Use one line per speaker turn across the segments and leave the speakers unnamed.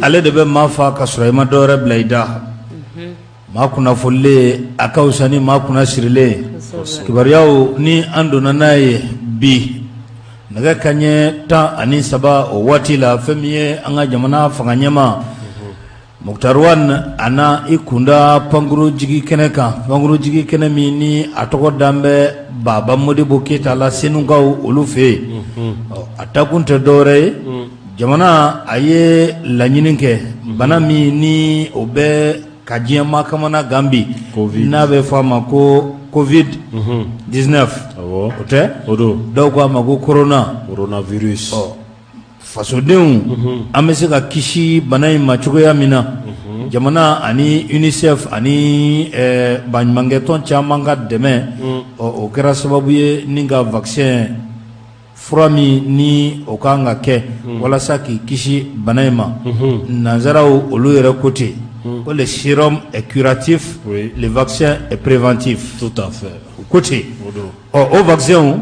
Ale de bɛ maa faa ka sɔrɔ i ma dɔwɛrɛ bila i da. Maa kunnafonilen, a ka fisa ni maa kunna sirilen. Kibaruyaw ni an donna n'a ye bi nɛgɛ kanɲɛ 13 o waati la, fɛn min ye an ka jamana fanga ɲɛmaa Moctar Ouane, a na i kunda pankurun jigin kɛnɛ kan, pankurun jigin kɛnɛ min ni a tɔgɔ dan bɛ Baba Modibo Keyita la Senukaw olu fɛ yen. A takun tɛ dɔwɛrɛ ye, jamana a ye laɲini kɛ, bana min ni o bɛ ka diɲɛ maa kamana gan bi, n'a bɛ fɔ a ma ko Covid 19, o tɛ dɔw ko a ma ko corona,
coronavirus.
Fasodenw, an bɛ se ka kisi bana in ma cogoya min na, jamana ani UNICEF ani baɲumankɛtɔn caman ka dɛmɛ, o kɛra sababu ye ni ka vaccin, fura min ni o kan ka kɛ walasa k'i kisi bana in ma. Nanzaraw olu yɛrɛ ko ten ko le sérum est curatif, le vaccin est préventif.
Tout à fait.
U ko ten. Ɔ, o vaccinw,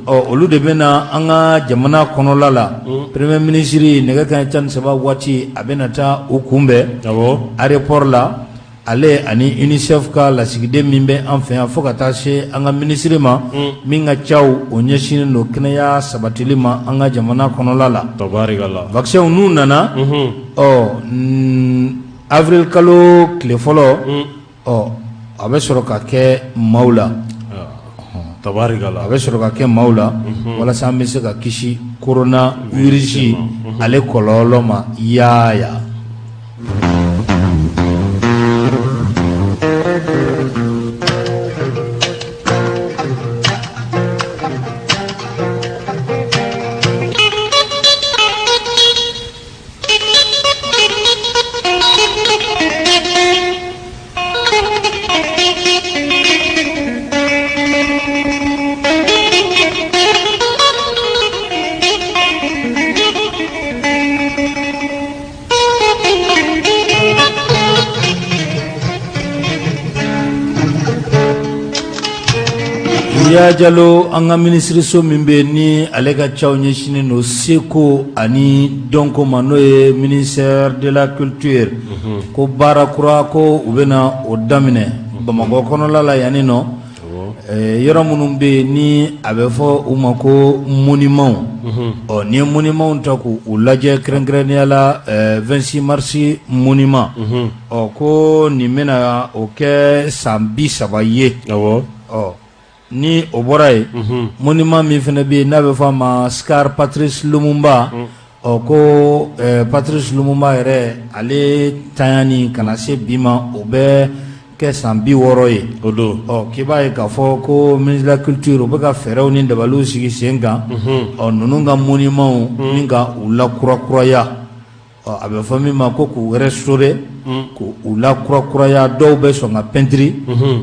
ɔ, olu de bɛ na an ka jamana kɔnɔla la. Premier ministre, nɛgɛ kanɲɛ 13 waati, a bɛna taa u kunbɛn aéroport la, ale ani UNICEF ka lasigiden min bɛ an fɛ yan, fo ka taa se an ka minisiri ma min ka caw o ɲɛsinnen don kɛnɛya sabatili ma an ka jamana kɔnɔla la. Vaccinw n'u nana, ɔ, avril kalo tile fɔlɔ, ɔ, a bɛ sɔrɔ ka kɛ maaw la, a bɛ sɔrɔ ka kɛ maaw la walasa an bɛ se ka kisi coronavirus ale kɔlɔlɔ ma yaaya. Ya Jalo, an ka minisiriso min bɛ ni ale ka caw ɲɛsinnen don seko ani dɔnko ma, n'o ye ministère de la culture, ko baara kura ko u bɛna o daminɛ Bamakɔ kɔnɔla la yanni nɔ. Yɔrɔ minnu bɛ yen ni a bɛ fɔ u ma ko monumentw, ɔ, n'i ye monumentw ta k'u lajɛ, kɛrɛnkɛrɛnnenya la 26 mars monument, ɔ, ko nin bɛna o kɛ san 30 ye. Ɔ, ni o bɔra yen, monument min fana bɛ yen n'a bɛ fɔ a ma Scar Patrice Lumumba, ɔ, ko Patrice Lumumba yɛrɛ ale tanyani ka na se bi ma, o bɛ kɛ san 60 ye.
O don.
Ɔ, k'i b'a ye k'a fɔ ko ministre de la culture, u bɛ ka fɛɛrɛw ni dabaliw sigi sen kan, ɔ, ninnu ka monumentw ni ka u lakurakuraya. Ɔ, a bɛ fɔ min ma ko k'u restaurer, k'u lakurakuraya. Dɔw bɛ sɔn ka peinture,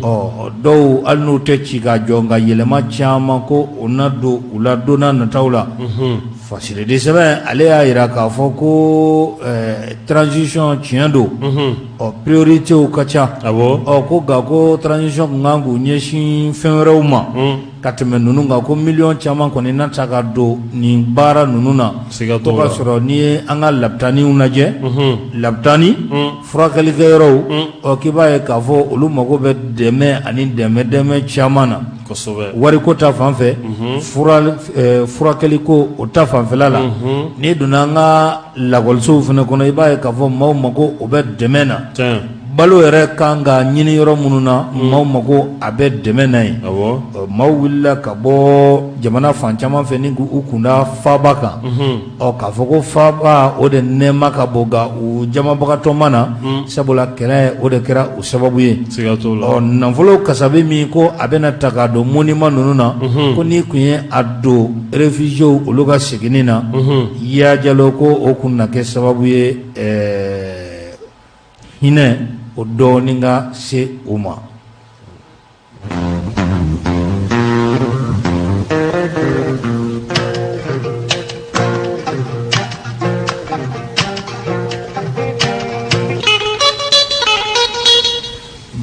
ɔ, dɔw hali n'u tɛ ci ka jɔ, nka yɛlɛma caman ko o na don u la don n'a nataw la. Fasiriden sɛbɛn ale y'a jira k'a fɔ ko transition, tiɲɛ don, ɔ, prioritéw ka ca. Ɔ, ko nka ko transition tun kan k'u ɲɛsin fɛn wɛrɛw ma ka tɛmɛ ninnu kan, ko miliyɔn caman kɔni na ta ka don nin baara ninnu na.
Siga t'o
ko ka
la.
sɔrɔ n'i ye an ka lapitaniw lajɛ, lapitani furakɛlikɛyɔrɔw, ɔ, k'i b'a ye k'a fɔ olu mago bɛ dɛmɛ ani dɛmɛ dɛmɛ caman na. Wariko ta fan fɛ, furakɛliko o ta fanfɛla la. N'i donna an ka lakɔlisow fana kɔnɔ, i b'a ye k'a fɔ maaw mako o bɛ dɛmɛ na. Balo yɛrɛ kan ka ɲini yɔrɔ minnu na, maaw mako a bɛ dɛmɛ na yen. Maaw wulila ka bɔ jamana fan caman fɛ ni k'u kunda faaba kan, ɔ, k'a fɔ ko faaba o de nɛɛma ka bon, nka u jamabagatɔ ma na, sabula kɛlɛ o de kɛra u sababu ye. Ɔ, nafolo kasabi min ko a bɛna ta ka don monument ninnu na, ko n'i tun ye a don réfugiés olu ka seginni na, Ya Jalo, ko o kun na kɛ sababu ye hinɛ o dɔɔnin ka se u ma.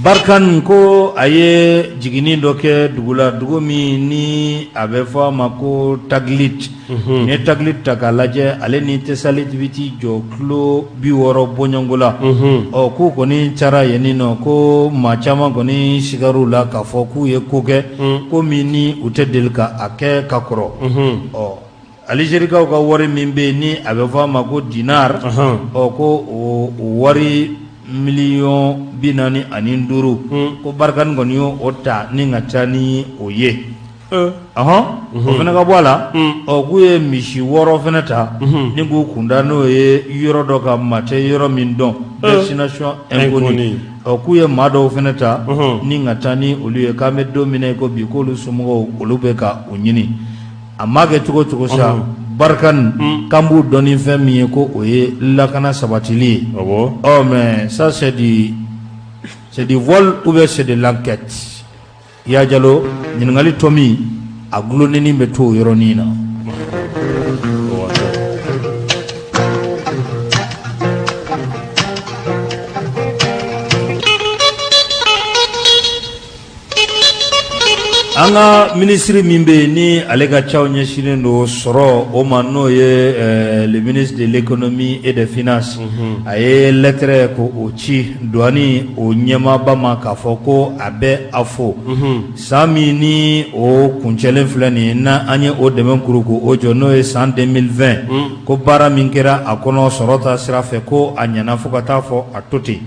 Barkhane ko a ye jiginni dɔ kɛ dugu la dugu min ni a bɛ fɔ a ma ko Taglit n'i ye Taglit ta k'a lajɛ ale ni Tessalit bɛ t'i jɔ kilo 60 bɔɲɔgɔnko la ɔ k'u kɔni taara yen nɔ ko maa caman kɔni sigar'u la k'a fɔ k'u ye ko kɛ ko min ni u tɛ deli ka a kɛ ka kɔrɔ ɔ Alizerikaw ka wari min bɛ yen ni a bɛ fɔ a ma ko dinar ɔ ko o wari miliyɔn 45 ko Barkhane kɔni y'o ta ni ka taa ni o ye ɔhɔn o fana ka bɔ a la ɔ k'u ye misi 6 fana ta ni k'u kunda n'o ye yɔrɔ dɔ kan maa tɛ yɔrɔ min dɔn destination inconnue ɔ k'u ye maa dɔw fana ta ni ka taa ni olu ye k'an bɛ don min na i ko bi k'olu somɔgɔw olu bɛ ka u ɲini a maa kɛ cogo cogo sa Barkhane k'an b'u dɔn ni fɛn min ye ko o ye lakana sabatili ye ɔ mais ça c'est du vol ou bien c'est de l'enquête Ya Jalo ɲininkali tɔ min a dulonnen bɛ to o yɔrɔnin na. An ka minisiri min bɛ yen ni ale ka caw ɲɛsinnen don sɔrɔ o ma n'o ye le ministre de l'économie et des finances a ye lɛtɛrɛ ko o ci douane o ɲɛmaaba ma k'a fɔ ko a bɛ a fo san min ni o kuncɛlen filɛ nin ye n'an ye o dɛmɛ kuru ko o jɔ n'o ye san 2020 ko baara min kɛra a kɔnɔ sɔrɔ ta sira fɛ ko a ɲɛna fo ka taa fɔ a to ten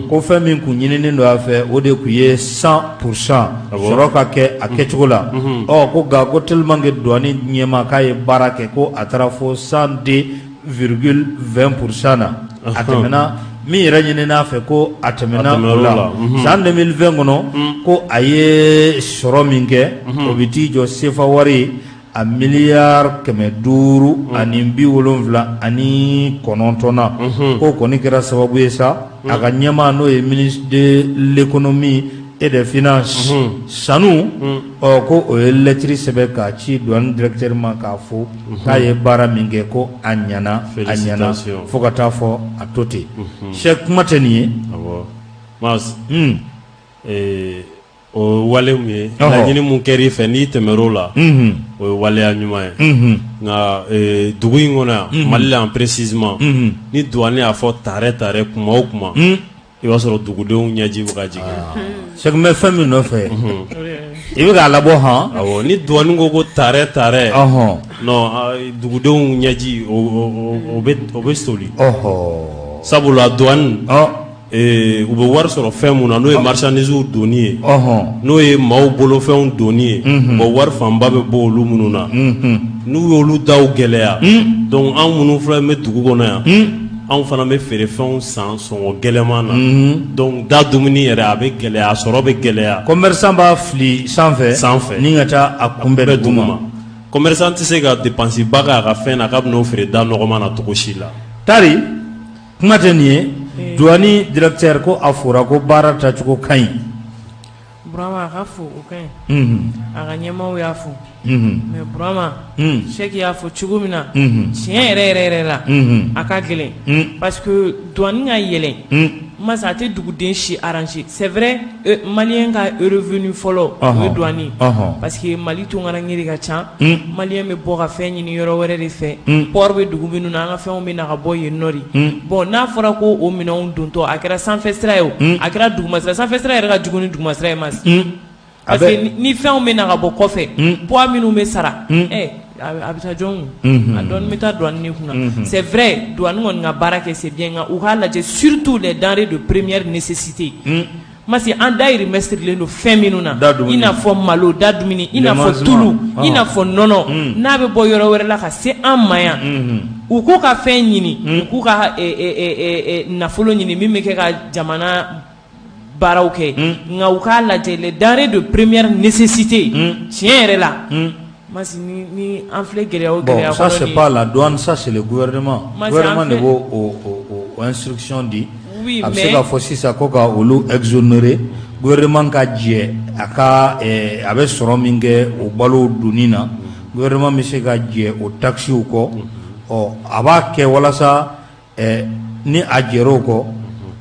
ko fɛn min kun ɲininen don a fɛ o de tun ye 100% sɔrɔ ka kɛ a kɛcogo la ɔ ko nka ko tellement que douane ɲɛmaa k'a ye baara kɛ ko a taara fo 102,20% na a tɛmɛna min yɛrɛ ɲininen a fɛ ko a tɛmɛna o la san 2020 kɔnɔ ko a ye sɔrɔ min kɛ o bɛ t'i jɔ sefa wari a miliyari 579 na k'o kɔni kɛra sababu ye sa a ka ɲɛmaa n'o ye ministre de l'économie et des finances Sanu ɔ ko o ye lɛtiri sɛbɛn k'a ci douane directeur ma k'a fo k'a ye baara min kɛ ko a ɲɛna a ɲɛna fo ka taa fɔ a to ten Sɛki kuma tɛ nin ye
o wale mun ye laɲini mun kɛra i fɛ n'i tɛmɛr'o la o ye waleya ɲuman ye nka dugu in kɔnɔ yan Mali la yan précisément ni douane y'a fɔ tare tare kuma o kuma i b'a sɔrɔ dugudenw ɲɛji bɛ ka jigin
Sɛki n bɛ fɛn min nɔfɛ i bɛ k'a labɔ hɔn
awɔ ni douane ko tare tare non dugudenw ɲɛji o bɛ soli sabula douane u bɛ wari sɔrɔ fɛn mun na n'o ye marchandises donni ye n'o ye maaw bolofɛnw donni ye bon wari fanba bɛ bɔ olu minnu na n'u y'olu daw gɛlɛya donc anw minnu filɛ bɛ dugu kɔnɔ yan anw fana bɛ feerefɛnw san sɔngɔ gɛlɛman na donc da dumuni yɛrɛ a bɛ gɛlɛya a sɔrɔ bɛ gɛlɛya
commerçant b'a fili sanfɛ
sanfɛ
ni ka taa a kunbɛn duguma
commerçant tɛ se ka dépense ba kɛ a ka fɛn na k'a bɛn'o feere da nɔgɔman na cogo si la
tari kuma tɛ nin ye douane directeur ko a fora ko baara taacogo ka ɲi
Burama a ka fo o ka ɲi a ka ɲɛmaaw y'a fo mais Burama Sɛki y'a fɔ cogo min na tiɲɛ yɛrɛ yɛrɛ yɛrɛ la a ka gɛlɛn parce que douane ka yɛlɛn masa a tɛ duguden si arranger c'est vrai malien ka revenu fɔlɔ o ye douane parce que Mali tunkaranke de ka ca malien bɛ bɔ ka fɛn ɲini yɔrɔ wɛrɛ de fɛ port bɛ dugu minnu na an ka fɛnw bɛ na ka bɔ yen nɔ de bon n'a fɔra ko o minɛnw dontɔ a kɛra sanfɛ sira ye o a kɛra duguma sira sanfɛ sira yɛrɛ ka jugu ni duguma sira ye ma parce que ni fɛnw bɛ na ka bɔ kɔfɛ poids minnu bɛ sara a bɛ taa jɔn kun a dɔɔnin bɛ taa douane de kunna c'est vrai douane kɔni ka baara kɛ c'est bien nka u k'a lajɛ surtout les denrées de première nécessité Masi an dayirimɛ sirilen don fɛn minnu na i n'a fɔ malo da dumuni i n'a fɔ tulu i n'a fɔ nɔnɔ n'a bɛ bɔ yɔrɔ wɛrɛ la ka se an ma yan u k'u ka fɛn ɲini u k'u ka nafolo ɲini min bɛ kɛ ka jamana baaraw kɛ nka u k'a lajɛ les denrées de première nécessité tiɲɛ yɛrɛ la Masi ni an filɛ gɛlɛya o gɛlɛya
kɔnɔ ça c'est pas la douane ça c'est le gouvernement gouvernement de b'o o instruction di a bɛ se k'a fɔ sisan ko ka olu exonérer gouvernement ka jɛ a ka a bɛ sɔrɔ min kɛ o balo donni na gouvernement bɛ se ka jɛ o taxes kɔ ɔ a b'a kɛ walasa ni a jɛr'o kɔ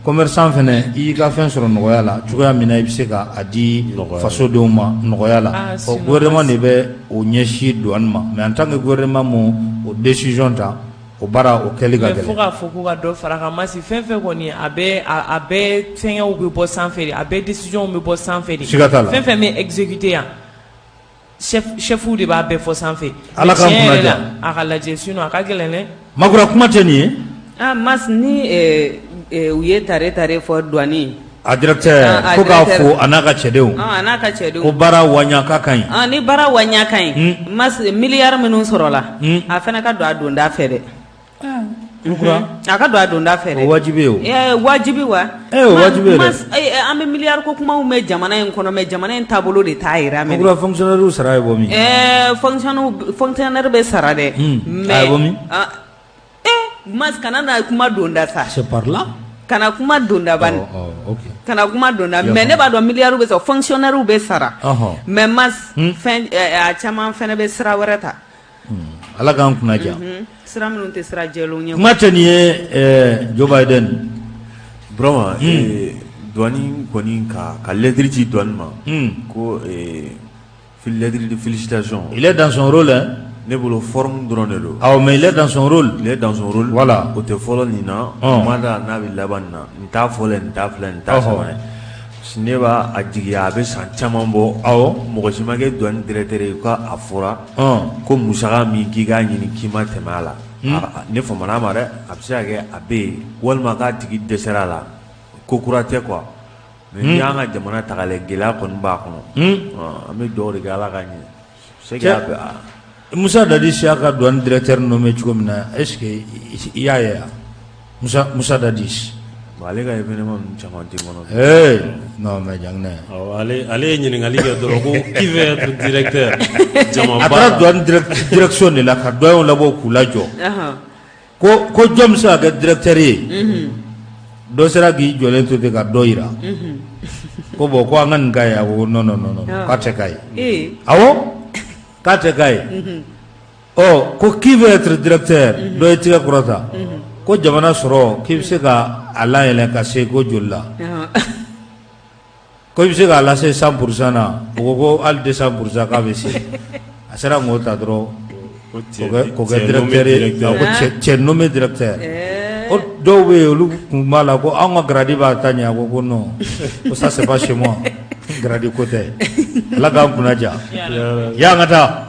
Commerçant fana i y'i ka fɛn sɔrɔ nɔgɔya la cogoya min na i bɛ se ka a di fasodenw ma nɔgɔya la ɔ gouvernement de bɛ o ɲɛsin douane ma mais en tant que gouvernement m'o o décision ta o baara o kɛli ka gɛlɛn
fo k'a fɔ k'u ka dɔ fara kan Masi fɛn fɛn kɔni a bɛɛ a bɛɛ fɛngɛw bɛ bɔ sanfɛ de a bɛɛ décision bɛ bɔ sanfɛ de
siga t'a la
fɛn fɛn bɛ exécuter yan chef de b'a bɛɛ fɔ sanfɛ
Ala k'an kunna diya
a ka lajɛ sinon a ka gɛlɛn dɛ
Makura kuma tɛ nin ye
ah Mas ni u ye tare tare fɔ douane
a directeur ko k'a fo a n'a ka cɛdenw
a n'a ka cɛdenw
ko baara waɲa k'a ka ɲi
ni baara waɲa ka ɲi Mas miliyari minnu sɔrɔla a fana ka don a donda fɛ dɛ a ka don a donda fɛ
dɛ wajibi
ye wajibi wa
wajibi
an bɛ miliyari ko kumaw mɛn jamana in kɔnɔ mais jamana in taabolo de t'a jira
mais fonctionnaire sara ye bɔ min
fonctionnaire bɛ sara dɛ
mais bɔ min
Mas kana na kuma donda sa
c'est par là
kana kuma donda bani kana kuma donda mais ne b'a dɔn miliyari bɛ sɔrɔ fonctionnaire bɛ sara mais Mas fɛn a caman fana bɛ sira wɛrɛ ta
Ala k'an kunna diya
sira minnu tɛ sira jɛlenw ye
kuma tɛ nin ye Joe Biden
Burama douane kɔni ka lettre ci douane ma ko lettre de félicitation
il est dans son rôle hein
ne bolo forme dɔrɔn de don
awɔ mais il est dans son rôle
il est dans son rôle
voilà
o tɛ fɔlɔ nin na ma da n'a bɛ laban nin na nin t'a fɔlɔ ye nin t'a fila nin t'a saba ye ne b'a a jigiya a bɛ san caman bɔ
awɔ
mɔgɔ si ma kɛ douane directeur ye k'a fɔra ko musaka min k'i k'a ɲini k'i ma tɛmɛ a la ne famana a ma dɛ a bɛ se ka kɛ a bɛ yen walima k'a tigi dɛsɛra a la ko kura tɛ quoi mais n'i y'an ka jamana ta k'a lajɛ gɛlɛya kɔni b'a kɔnɔ an bɛ dugawu de kɛ Ala k'a ɲɛ
Musa Dadis y'a ka douane directeur nommé cogo min na est ce que i y'a ye wa Musa Dadis
ale ka événement ninnu caman tɛ n kɔnɔ
ee non mais Janginɛ
ale ye ɲininkali kɛ dɔrɔn ko qui veut être directeur
a taara douane direction de la ka douaniers labɔ k'u lajɔ ko ko jɔn bɛ se ka kɛ directeur ye dɔ sera k'i jɔlen to ten ka dɔ jira ko bon ko an ka nin k'a ye a ko non non non k'a tɛ k'a ye awɔ k'a tɛ k'a ye ɔ ko qui veut être directeur dɔ ye tigɛ kɔrɔta ko jamana sɔrɔ k'i bɛ se ka a layɛlɛn ka se ko joli la ko i bɛ se k'a lase 100% na o ko ko hali 200% k'a bɛ se a sera k'o ta dɔrɔn k'o kɛ directeur ye ko cɛ nommé directeur ko dɔw bɛ yen olu tun b'a la ko anw ka grade b'a ta ɲɛ a ko ko non ko ça c'est pas chez moi grade ko tɛ Ala k'an kunna diya y'an ka taa.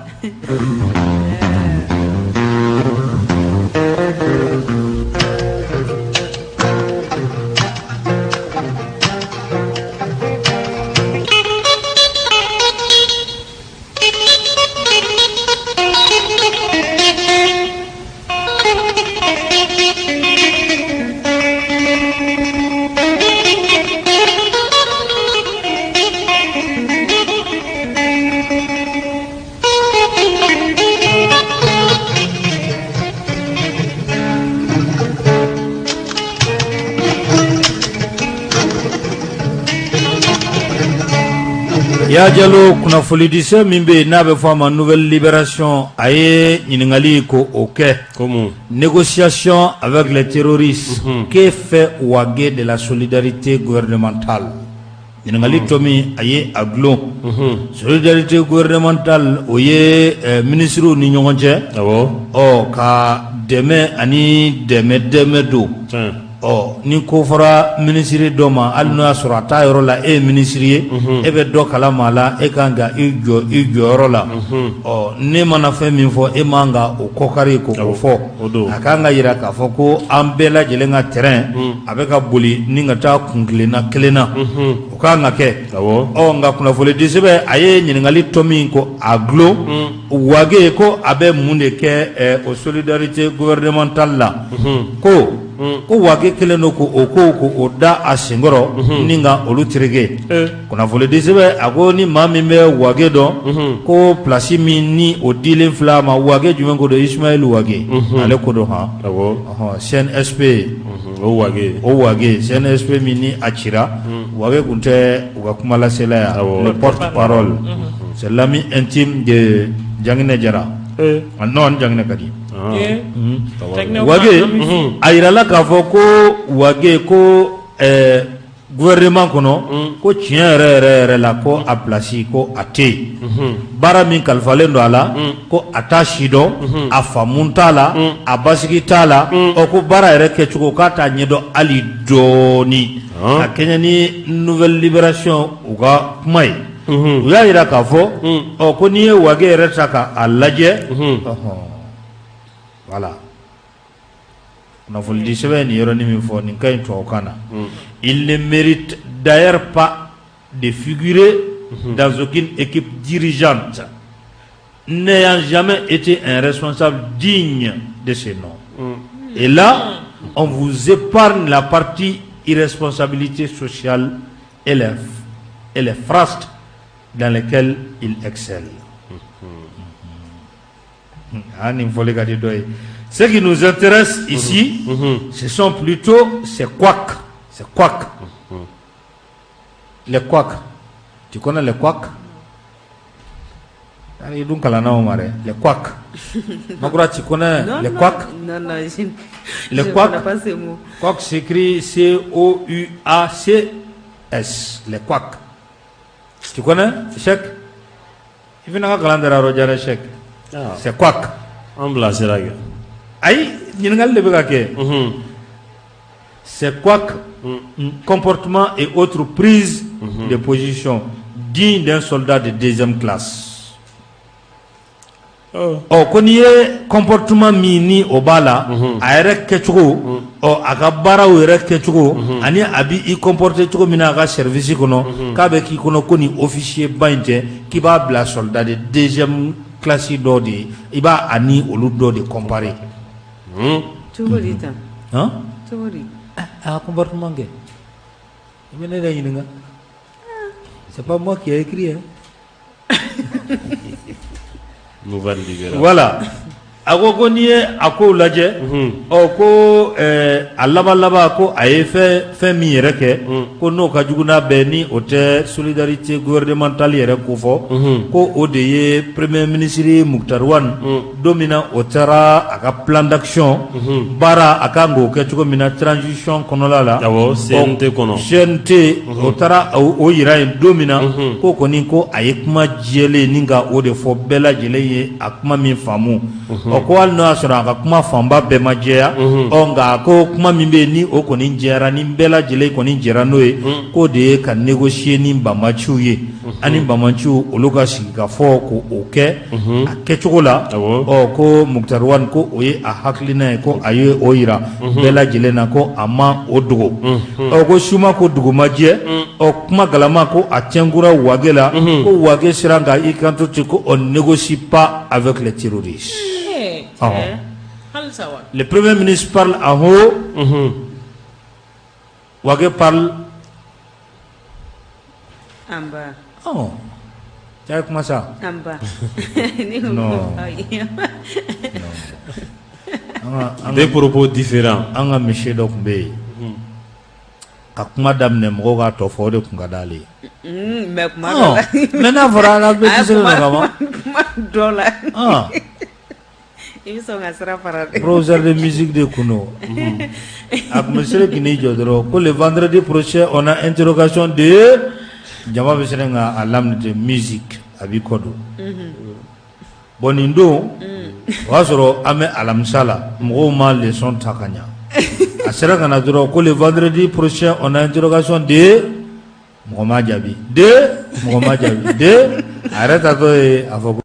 Ya Jalo kunnafonidisɛ min bɛ yen n'a bɛ fɔ a ma Nouvelle Libération a ye ɲininkali ko o kɛ négociation avec les terroristes que fait Wagué de la solidarité gouvernementale ɲininkali tɔ min a ye a dulon solidarité gouvernementale o ye minisiriw ni ɲɔgɔn cɛ ɔ ka dɛmɛ ani dɛmɛ dɛmɛ don ɔ ni ko fɔra minisiri dɔ ma hali n'o y'a sɔrɔ a t'a yɔrɔ la e ye minisiri ye e bɛ dɔ kalama a la e kan ka i jɔ i jɔyɔrɔ la ɔ ne mana fɛn min fɔ e man ka o kɔkari ko o fɔ a kan ka jira k'a fɔ ko an bɛɛ lajɛlen ka train a bɛ ka boli ni ka taa kuntilenna kelen na o ka kan ka kɛ ɔ nka kunnafonidisɛbɛn a ye ɲininkali tɔ min ko a dulon Wagué ko a bɛ mun de kɛ o solidarité gouvernementale la ko ko Wagué kɛlen don ko o ko ko o da a senkɔrɔ ni ka olu tereke kunnafonidisɛbɛn a ko ni maa min bɛ Wagué dɔn ko place min ni o dilen filɛ a ma Wagué jumɛn ko don Ismaël Wagué ale ko don hɔn CNSP
o Wagué
o Wagué CNSP min ni a cira Wagué tun tɛ u ka kumalasela ye le porte-parole c'est l'ami intime de Janginɛ Jara non Janginɛ ka di Wagué a jirala k'a fɔ ko Wagué ko gouvernement kɔnɔ ko tiɲɛ yɛrɛ yɛrɛ yɛrɛ la ko a place ko a tɛ yen baara min kalifalen don a la ko a t'a si dɔn a faamu t'a la a basigi t'a la ɔ ko baara yɛrɛ kɛcogo k'a t'a ɲɛdɔn hali dɔɔnin ka kɛɲɛ ni nouvelle libération u ka kuma ye u y'a jira k'a fɔ ɔ ko n'i ye Wage yɛrɛ ta k'a lajɛ voilà Kunnafonidi sɛbɛn nin yɔrɔnin min fɔ nin ka ɲi tubabukan na il ne mérite d'ailleurs pas de figurer dans aucune équipe dirigeante n'ayant jamais été un responsable digne de ce nom et là on vous épargne la partie irresponsabilité sociale et les frasques dans lesquelles il excelle. Ah nin fɔli ka di dɔ ye ce qui nous intéresse ici ce sont plutôt ces couacs ces couacs les couacs tu connais les couacs i dun kalanna o ma dɛ les couacs Makura tu connais les couacs
non non je
les
je
couacs
connais pas ce mot.
Couac s'écrit C O U A C S les couacs tu connais Cheikh I fana ka kalan taara yɔrɔ jan dɛ Cheikh c'est couac
an bilasira kɛ
ayi ɲininkali de bɛ ka kɛ c'est couac comportement et autres prises de position digne d'un soldat de deuxième classe ɔ ko n'i ye comportement min ni o b'a la a yɛrɛ kɛcogo ɔ a ka baaraw yɛrɛ kɛcogo ani a bɛ i comporter cogo min na a ka service kɔnɔ k'a bɛ k'i kɔnɔ ko nin officier ba in tɛ k'i b'a bila soldat de deuxième classe dɔ de ye i b'a a ni olu dɔ de comparer.
Cogo di tan?
Han?
Cogo di?
A ka comportement kɛ i bɛ ne de ɲininka c'est pas moi qui ai écrit hein.
Nouvelle libération.
Voilà a ko ko n'i ye a kow lajɛ ɔ ko a laban laban ko a ye fɛn fɛn min yɛrɛ kɛ ko n'o ka jugu n'a bɛɛ ni o tɛ solidarité gouvernementale yɛrɛ ko fɔ ko o de ye premier ministre Moctar Ouane don min na o taara a ka plan d'action baara a kan k'o kɛ cogo min na transition kɔnɔla la
Awɔ, CNT kɔnɔ.
CNT o taara o yira yen don min na ko kɔni ko a ye kuma jɛlen ni ka o de fɔ bɛɛ lajɛlen ye a kuma min faamu ɔ ko hali n'o y'a sɔrɔ a ka kuma fanba bɛɛ ma jɛya ɔ nka ko kuma min bɛ yen ni o kɔni jɛyara ni bɛɛ lajɛlen kɔni jɛra n'o ye k'o de ye ka négocier ni banbaanciw ye ani banbaanciw olu ka sigi ka fɔ ko o kɛ a kɛcogo la ɔ ko Moctar Ouane ko o ye a hakilina ye ko a ye o yira bɛɛ lajɛlen na ko a ma o dogo ɔ ko su ma ko dugu ma jɛ ɔ kuma galama ko a tiɲɛkura Wage la ko Wage siran ka i kanto ten ko on négocie pas avec les terroristes.
Halisa wa?
Le premier ministre parle en haut, Wage parle
En bas.
Oh, cɛ ye kuma sa.
En bas.
Non. An
Des propos différents.
An ka monsieur dɔ tun bɛ yen ka kuma daminɛ mɔgɔw k'a tɔ fɔ o de tun ka d'ale ye.
Mais kuma dɔ la.
Mais n'a fɔra ala bɛ tɛ se ka ban.
Kuma dɔ la. I bɛ sɔn ka sira fara dɛ.
Professeur de musique de kun don. A tun bɛ se k'i jɔ dɔrɔn ko le vendredi prochain on a interrogation de jama bɛ siran ka a laminɛ ten musique a b'i kɔ don. Bon nin don o y'a sɔrɔ an bɛ alamisa la mɔgɔw ma leçon ta ka ɲa a sera ka na dɔrɔn ko le vendredi prochain on a interrogation de mɔgɔ ma jaabi de mɔgɔ ma jaabi de a yɛrɛ taatɔ ye a fɔ ko.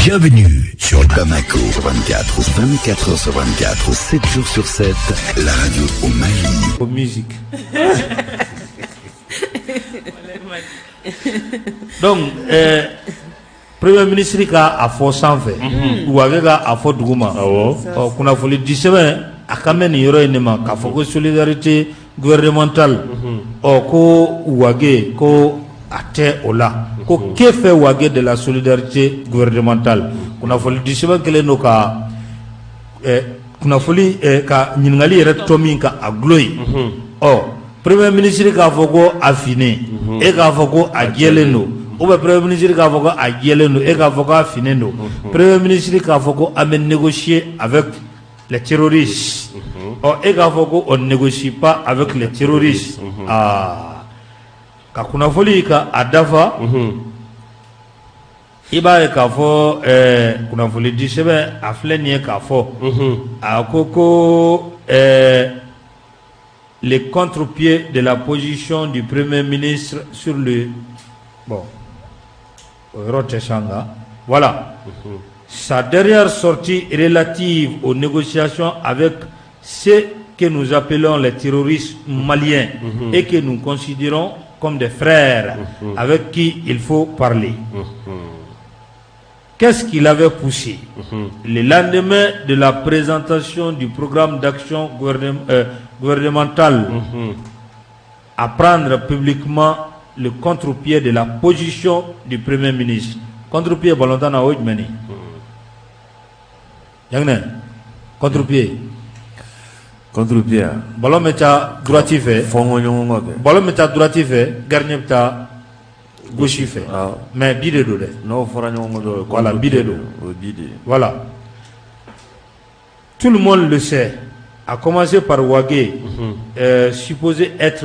Bienvenue sur Bamako 24, 24 h sur 24, 7 jours sur 7, la radio au Mali.
Ko musique. Donc premier ministre ka a fɔ sanfɛ Wage ka a fɔ dugu ma ɔ kunnafoni di sɛbɛn a kan bɛ nin yɔrɔ in de ma k'a fɔ ko solidarité gouvernementale ɔ ko Wage ko a tɛ o la ko que fait Wage de la solidarité gouvernementale kunnafoni di sɛbɛn kɛlen don ka kunnafoni ka ɲininkali yɛrɛ tɔ min ka a gulo yen ɔ premier ministre k'a fɔ ko a finnen e k'a fɔ ko a jɛlen don ou bien premier ministre k'a fɔ ko a jɛlen don e k'a fɔ ko a finnen don premier ministre k'a fɔ ko an bɛ négocier avec les terroristes. Ɔ, e k'a fɔ ko on négocie pas avec les terroristes. Aa, ka kunnafoni ka a dafa, i b'a ye k'a fɔ kunnafoni di sɛbɛn a filɛ nin ye k'a fɔ a ko le contre-pied de la position du Premier ministre sur le, bon, o yɔrɔ tɛ sa, nka voilà, sa dernière sortie relative aux négociations avec ceux que nous appelons les terroristes maliens et que nous considérons comme des frères avec qui il faut parler. Qu'est-ce qui l'avait poussé, le lendemain de la présentation du programme d'action gouvernementale, à prendre publiquement le contre-pied de la position du Premier ministre? Contre-pied, ballontan na, o ye jumɛn ye? Yanginɛ, contre-pied.
Contre-pied.
Ballon bɛ taa droite fɛ.
Fɔnkɔ ɲɔgɔn kɔ kɛ.
Ballon bɛ taa droite fɛ, gardien bɛ taa gauche fɛ. Mais bi de don dɛ.
N'aw fɔra ɲɔgɔn kɔ dɔrɔn.
Voilà, bi de don.
O ye bi de ye.
Voilà. Tout le monde le sait, à commencer par Wagué, supposé être,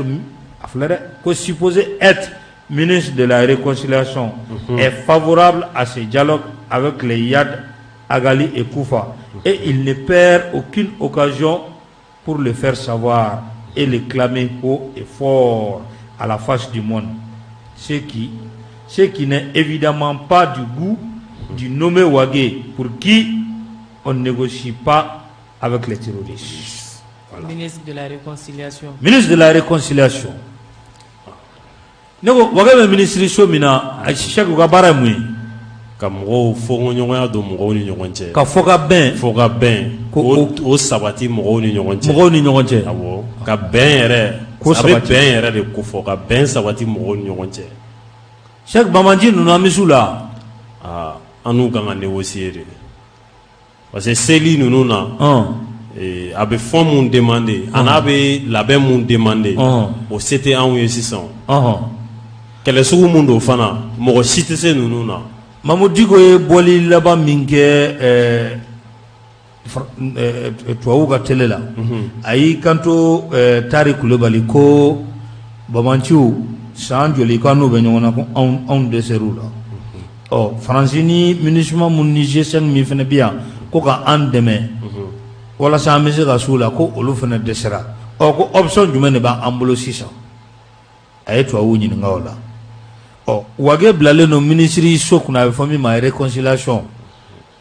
a filɛ dɛ, ko supposé être ministre de la Réconciliation, est favorable à ce dialogue avec les Iyad Ag Ghali et Koufa. Et il ne perd aucune occasion pour le faire savoir et le clamer haut et fort à la face du monde. Ce qui n'est évidemment pas du goût du nommé Wagué, pour qui on ne négocie pas avec les terroristes.
Voilà. Ministre de la Réconciliation.
Ministre de la Réconciliation. Ne ko Wagué bɛ ministre so min na, a Sɛki, u ka baara ye mun ye?
Ka mɔgɔw fɔɲɔgɔnya don mɔgɔw ni ɲɔgɔn cɛ.
Ka fɔ ka bɛn.
Fɔ ka bɛn.
Ko
o sabati mɔgɔw ni ɲɔgɔn cɛ.
Mɔgɔw ni ɲɔgɔn cɛ.
Awɔ, ka bɛn yɛrɛ.
Ko
a bɛ
sabati.
Bɛn yɛrɛ de ko fɔ, ka bɛn sabati mɔgɔw ni ɲɔgɔn cɛ.
Sɛki, banbaanci ninnu, an bɛ s'u la?
Aa, an n'u kan ka négocier de, parce que seli ninnu na, a bɛ fɛn mun demander a n'a bɛ labɛn mun demander, o se tɛ anw ye sisan. Kɛlɛ sugu mun don fana, mɔgɔ si tɛ se ninnu na.
Mamudu Diko ye bɔli laban min kɛ tubabuw ka télé la, a y'i kanto Tari Kulubali ko banbaanciw san joli k'an n'u bɛ ɲɔgɔn na, ko anw dɛsɛr'u la. Ɔ, Faransi ni MINUSMA mun ni G5 min fana bɛ yan ko ka an dɛmɛ walasa an bɛ se ka s'u la, ko olu fana dɛsɛra. Ɔ, ko option jumɛn de b'an bolo sisan? A ye tubabuw ɲininka o la. Ɔ, Wage bilalen don minisiri so kunna, a bɛ fɔ min ma réconciliation,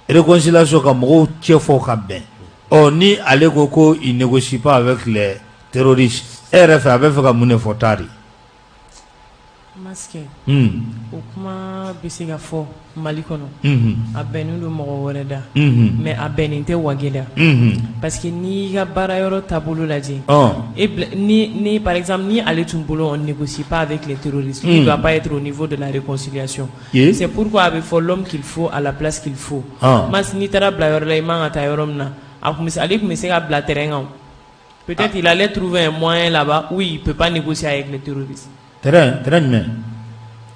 réconciliation, ka mɔgɔw cɛ fɔ ka bɛn. Ɔ, ni ale ko il négocie pas avec les terroristes, e yɛrɛ fɛ, a bɛ fɛ ka mun de fɔ Tari?
Masque, o kuma bɛ se ka fɔ Mali kɔnɔ. A bɛnnen don mɔgɔ wɛrɛ da, mais a bɛnnen tɛ Wage da, parce que n'i y'i ka baara yɔrɔ taabolo lajɛ, e ni par exemple ni ale tun bolo on négocie pas avec les terroristes, il doit pas être au niveau de la réconciliation. C'est pourquoi a bɛ fɔ l'homme qu'il faut à la place qu'il faut. Mas, n'i taara bila yɔrɔ la, i man ka taa yɔrɔ min na, a kun bɛ se, ale tun bɛ se ka bila terrain kan. Peut-être il allait trouver un moyen là-bas où il peut pas négocier avec les terroristes.
Terrain jumɛn?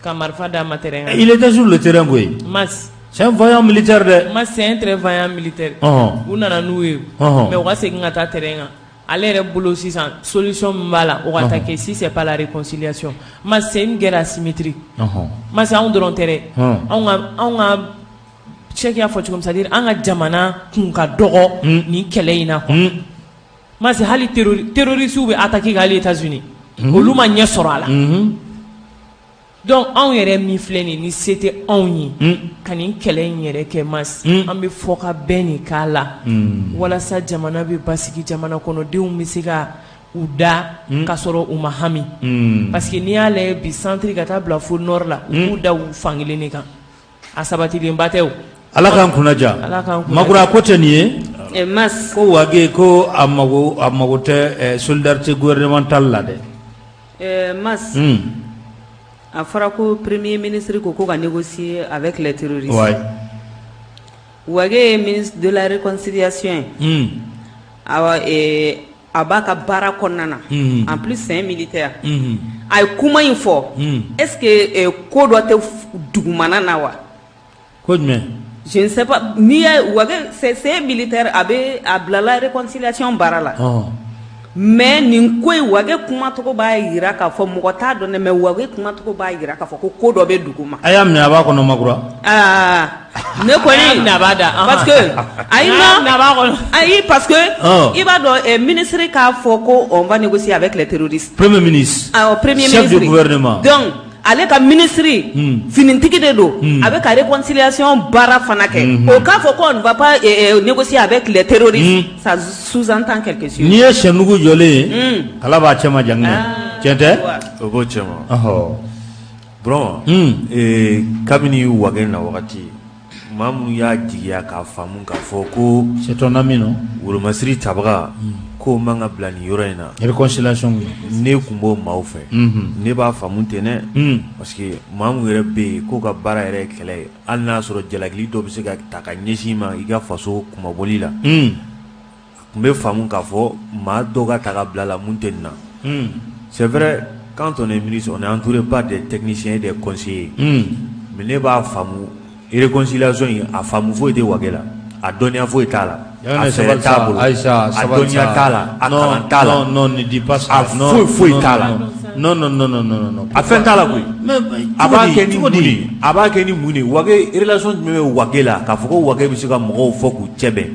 Ka marifa d'a ma terrain kan.
Il était sur le terrain koyi.
Mas.
C'est un vaillant militaire dɛ.
Mas, c'est un très vaillant militaire. U nana n'u ye. Mais u ka segin ka taa terrain kan. Ale yɛrɛ bolo sisan, solution min b'a la, o ka taa kɛ, si c'est pas la réconciliation. Mas, c'est une guerre asymétrique. Mas, anw dɔrɔn tɛ dɛ. Anw ka Cheikh y'a fɔ cogo min, c'est à dire an ka jamana kun ka dɔgɔ nin kɛlɛ in na quoi. Mas, hali terroristes bɛ attaquer kɛ hali États-Unis. Olu ma ɲɛ sɔrɔ a la. Donc anw yɛrɛ min filɛ nin ye, ni se tɛ anw ye ka nin kɛlɛ in yɛrɛ kɛ, Mas, an bɛ fɔ ka bɛn nin k'a la walasa jamana bɛ basigi, jamana kɔnɔdenw bɛ se ka u da ka sɔrɔ u ma hami, parce que n'i y'a lajɛ bi, centre ka taa bila fo nord la, u b'u da u fankelen de kan, a sabatilenba tɛ o.
Ala k'an kunna diya.
Ala k'an kunna.
Makura, ko tɛ nin ye.
Mas.
Ko Wage ko a mago tɛ solidarité gouvernementale la dɛ.
Mas, a fɔra ko Premier ministre ko ka négocier avec les terroristes. Wage ye ministre de la Réconciliation ye. Awa, a b'a ka baara kɔnɔna na. En plus, c'est un militaire. A ye kuma in fɔ. Est-ce que ko dɔ tɛ dugumana na wa?
Ko jumɛn?
Je ne sais pas n'i ye Wagué c'est un militaire a bɛ a bilala réconciliation baara la mais nin ko in Wagué kumacogo b'a jira k'a fɔ mɔgɔ t'a dɔn dɛ mais Wagué kumacogo b'a jira k'a fɔ ko ko dɔ bɛ dugu ma
a y'a minɛ a b'a kɔnɔ Makura
aa ne kɔni
a b'a da
parce que ayi non ayi parce que i b'a dɔn ministre k'a fɔ ko on va négocier avec les terroristes
premier ministre
awɔ premier ministre
chef du gouvernement
donc ale ka ministre finitigi de don a bɛ ka réconciliation baara fana kɛ o k'a fɔ ko on ne va pas négocier avec les terroristes ça sous-entend quelque chose
n'i ye sɛnugu jɔlen ye kala b'a cɛma Janginɛ tiɲɛ tɛ
o b'o cɛma Burama kabini Wagué na wagati maa minnu y'a jigiya k'a faamu k'a fɔ ko
c'est ton ami non
wolomasiri tabaga k'o man ka bila nin yɔrɔ in na
réconciliation
ne tun b'o maaw fɛ ne b'a faamu ten dɛ parce que maa min yɛrɛ bɛ yen k'o ka baara yɛrɛ ye kɛlɛ ye hali n'a sɔrɔ jalakili dɔ bɛ se ka ta ka ɲɛsin i ma i ka faso kunmabɔli la a tun bɛ faamu k'a fɔ maa dɔ ka ta ka bila la mun tɛ nin na c'est vrai quand on est ministre on est entouré par des techniciens et des conseillers mais ne b'a faamu réconciliation in a faamu foyi tɛ Wagué la a dɔnniya foyi t'a la a fɛɛrɛ t'a bolo
Aïcha
a dɔnniya t'a la a kalan t'a la
non non ne dis pas ça
a foyi foyi t'a la
non non non non non non
a fɛn t'a la koyi a b'a kɛ ni mun de a b'a kɛ ni mun de Wagué relation jumɛn bɛ Wagué la k'a fɔ ko Wagué bɛ se ka mɔgɔw fɔ k'u cɛ bɛn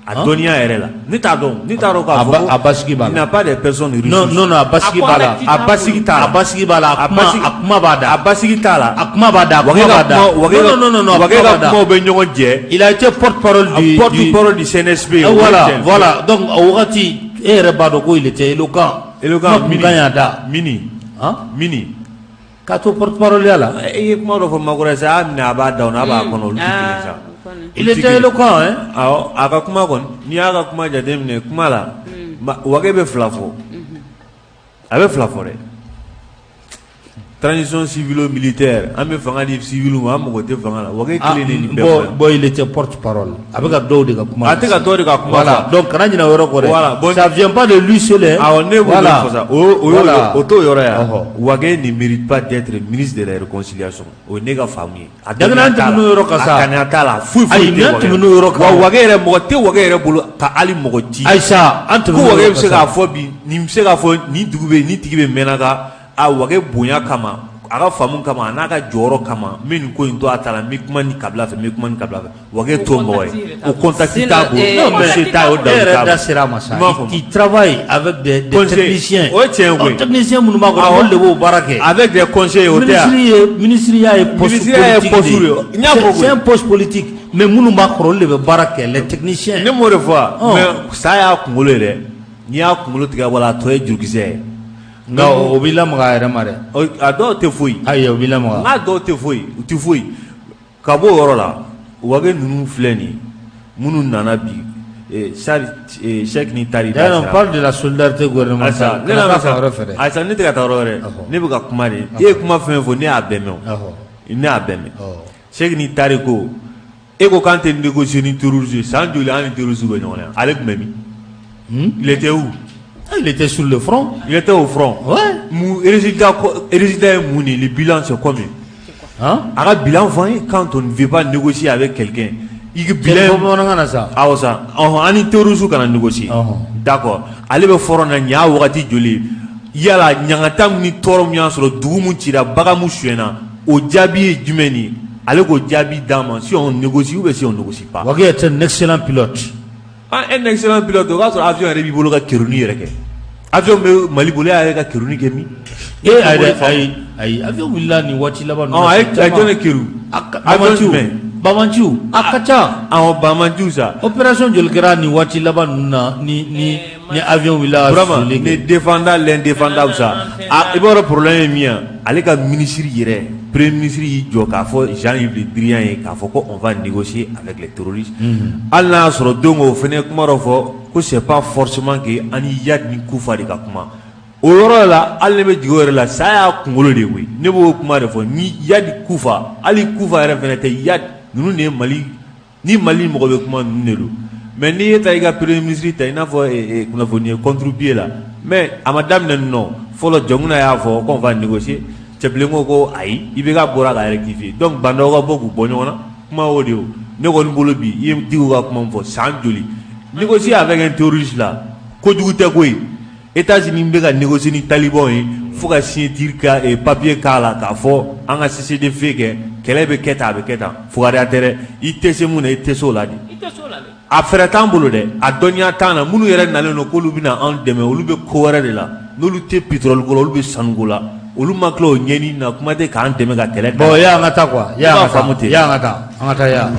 a dɔnniya yɛrɛ la ne t'a dɔn ne t'a dɔn k'a fɔ
a basigi b'a la
il n'a pas des personnes ressources
non non non a basigi b'a la
a basigi t'a la
a basigi b'a la a kuma b'a da
a basigi t'a la
a kuma b'a da a kuma b'a da non non non non
Wagué ka kumaw bɛ ɲɔgɔn jɛ
il a été porte-parole du
porte-parole du CNSP
voilà voilà donc o wagati e yɛrɛ b'a dɔn ko il était éloquent
éloquent
mini kan y'a da
mini mini
k'a to porte-parole ya la
i ye kuma dɔ fɔ Makura sa a y'a minɛ a b'a da o n'a b'a kɔnɔ olu tɛ kelen sa
il était éloquent hein
awɔ a ka kuma kɔni n'i y'a ka kuma jateminɛ kuma la Wagué bɛ fila fɔ a bɛ fila fɔ dɛ transition civilo-militaire an bɛ fanga di civil ma an mago tɛ fanga la Wagué kelen de nin bɛɛ fɔ
bon il était porte-parole a bɛ ka dɔw de ka kuma
a tɛ ka dɔw de ka kuma
voilà donc kana ɲinɛ o yɔrɔ kɔ dɛ
voilà bon
ça vient pas de lui seul hein
awɔ ne b'o de fɔ sa o o t'o yɔrɔ ye Wagué ne mérite pas d'être ministre de la réconciliation o ye ne ka faamu ye a
dɔnniya tɛmɛn'o yɔrɔ kan sa
a kanuya t'a la foyi foyi
ayi n'an tɛmɛn'o yɔrɔ kan
wa Wagué yɛrɛ mɔgɔ tɛ Wagué yɛrɛ bolo ka hali mɔgɔ ci
Ayisa an tɛmɛn'o
ko Wagué
yɔrɔ
bɛ se k'a fɔ bi nin bɛ se k'a fɔ nin dugu bɛ nin tigi bɛ Mɛnaka a Wagué bonya kama a ka faamu kama a n'a ka jɔyɔrɔ kama n bɛ nin ko in to a ta la n bɛ kuma ni kabila fɛ n bɛ kuma ni kabila fɛ Wagué t'o mɔgɔ ye o contact t'a bolo
non mais
se t'a ye o
e
dalu
yɛrɛ
t'a
da
bolo
sera a ma sa
I m'a faamu.
il travaille avec des
Conseil.
techniciens
O ye tiɲɛ ye koyi.
techniciens minnu b'a kɔnɔ olu de b'o baara kɛ
avec des conseillers o tɛ yan
ministre ye ministre y'a ye poste
Ministre ye
politique
poste
de
de ye. N y'a fɔ koyi.
c'est un poste politique mais minnu b'a kɔrɔ olu de bɛ baara kɛ les techniciens
ne m'o de fɔ wa mais sa y'a kunkolo ye dɛ n'i y'a kunkolo tigɛ ka bɔ a la a tɔ ye jurukisɛ ye
nka o b'i lamaga a yɛrɛ ma dɛ
a dɔw tɛ foyi
ayi o b'i lamaga
n'a dɔw tɛ foyi u tɛ foyi ka bɔ o yɔrɔ la Wagué ninnu filɛ nin ye minnu nana bi Cheikh ni Tari
D'ailleurs, on parle de la solidarité gouvernementale.
ne
Kana taa fan wɛrɛ fɛ dɛ.
Ayisa ne tɛ ka taa yɔrɔ wɛrɛ ne bɛ ka kuma de e ye kuma fɛn fɔ ne y'a bɛɛ mɛn o ne y'a bɛɛ mɛn Cheikh ni Tari ko e ko k'an tɛ négocier ni terroriste ye san joli an ni terroriste bɛ ɲɔgɔn na ale tun bɛ min il était où
Il était sur le front.
Il était au front.
Ouais.
Mun résultat ye mun de ye le bilan c'est combien
Hein?
A ka bilan fɔ an ye quand on ne veut pas négocier avec quelqu'un i ka bilan
Fɔ bamanankan na sa.
Awɔ sa ɔhɔn an ni terroriste kana négocier d'accord ale bɛ front na nin y'a wagati joli ye yala ɲangata min ni tɔɔrɔ min y'a sɔrɔ dugu min cira bagan min sonyɛna o jaabi ye jumɛn ye ale k'o jaabi d'an ma si on négocie ou bien si on négocie pas.
Wagué est un excellent pilote.
Ah, un excellent pilote o k'a sɔrɔ avion yɛrɛ b'i bolo ka kerunni yɛrɛ kɛ avion bɛ Mali bolo e y'a ye ka kerunni kɛ min.
E ayi ayi ayi avion wulila nin waati laban ninnu
Ɔ
na.
a ye a jɔn de keru. Avion jumɛn.
Banbaanciw a ka ca.
Awɔ banbaanciw sa.
Opération joli kɛra nin waati laban ninnu na ni ni ni avion wulila ka
Burama
suli
ne
kɛ.
défendant l'indéfendable sa a i b'a dɔn problème ye min ye ale ka ministre yɛrɛ premier ministre y'i jɔ k'a fɔ Jean-Yves Le Drian ye k'a fɔ ko on va négocier avec les terroristes hali n'a y'a sɔrɔ don o fana ye kuma dɔ fɔ ko c'est pas forcément que an ni Iyad ni Kufa de ka kuma o yɔrɔ la hali ne bɛ jigin o yɛrɛ la sa y'a kunkolo de ye koyi ne b'o kuma de fɔ ni Iyad Kufa hali Kufa yɛrɛ fana tɛ Iyad ninnu de ye Mali ni Mali mɔgɔ bɛ kuma ninnu de don mais n'i ye ta i ka premier ministre ta i n'a fɔ kunnafoni ye contre-pied la mais a ma daminɛ nin nɔ fɔlɔ Dioncounda y'a fɔ qu'on va négocier Cɛbilen ko ko ayi IBK bɔra ka rectifier donc Bah N'Daw ka bɔ k'u bɔ ɲɔgɔn na kuma y'o de ye o Ne kɔni bolo bi i ye Diko ka kuma min fɔ san joli négocier avec un terroriste la kojugu tɛ koyi États-Unis bɛ ka négocier ni talibanw ye fo ka signature ka papier k'a la k'a fɔ an ka cessez-le-feu kɛ kɛlɛ bɛ kɛ tan a bɛ kɛ tan fugariya tɛ dɛ i tɛ se mun na i tɛ se o la de a fɛɛrɛ t'an bolo dɛ a dɔnniya t'an na minnu yɛrɛ nalen don k'olu bɛna anw dɛmɛ olu bɛ ko wɛrɛ de la n'olu tɛ pétrole ko la olu bɛ sanuko la olu ma tila o ɲɛɲini na kuma tɛ k'an dɛmɛ ka kɛlɛ
bon ya an ka taa quoi ya an ka faamu ten ya an ka taa an ka taa ya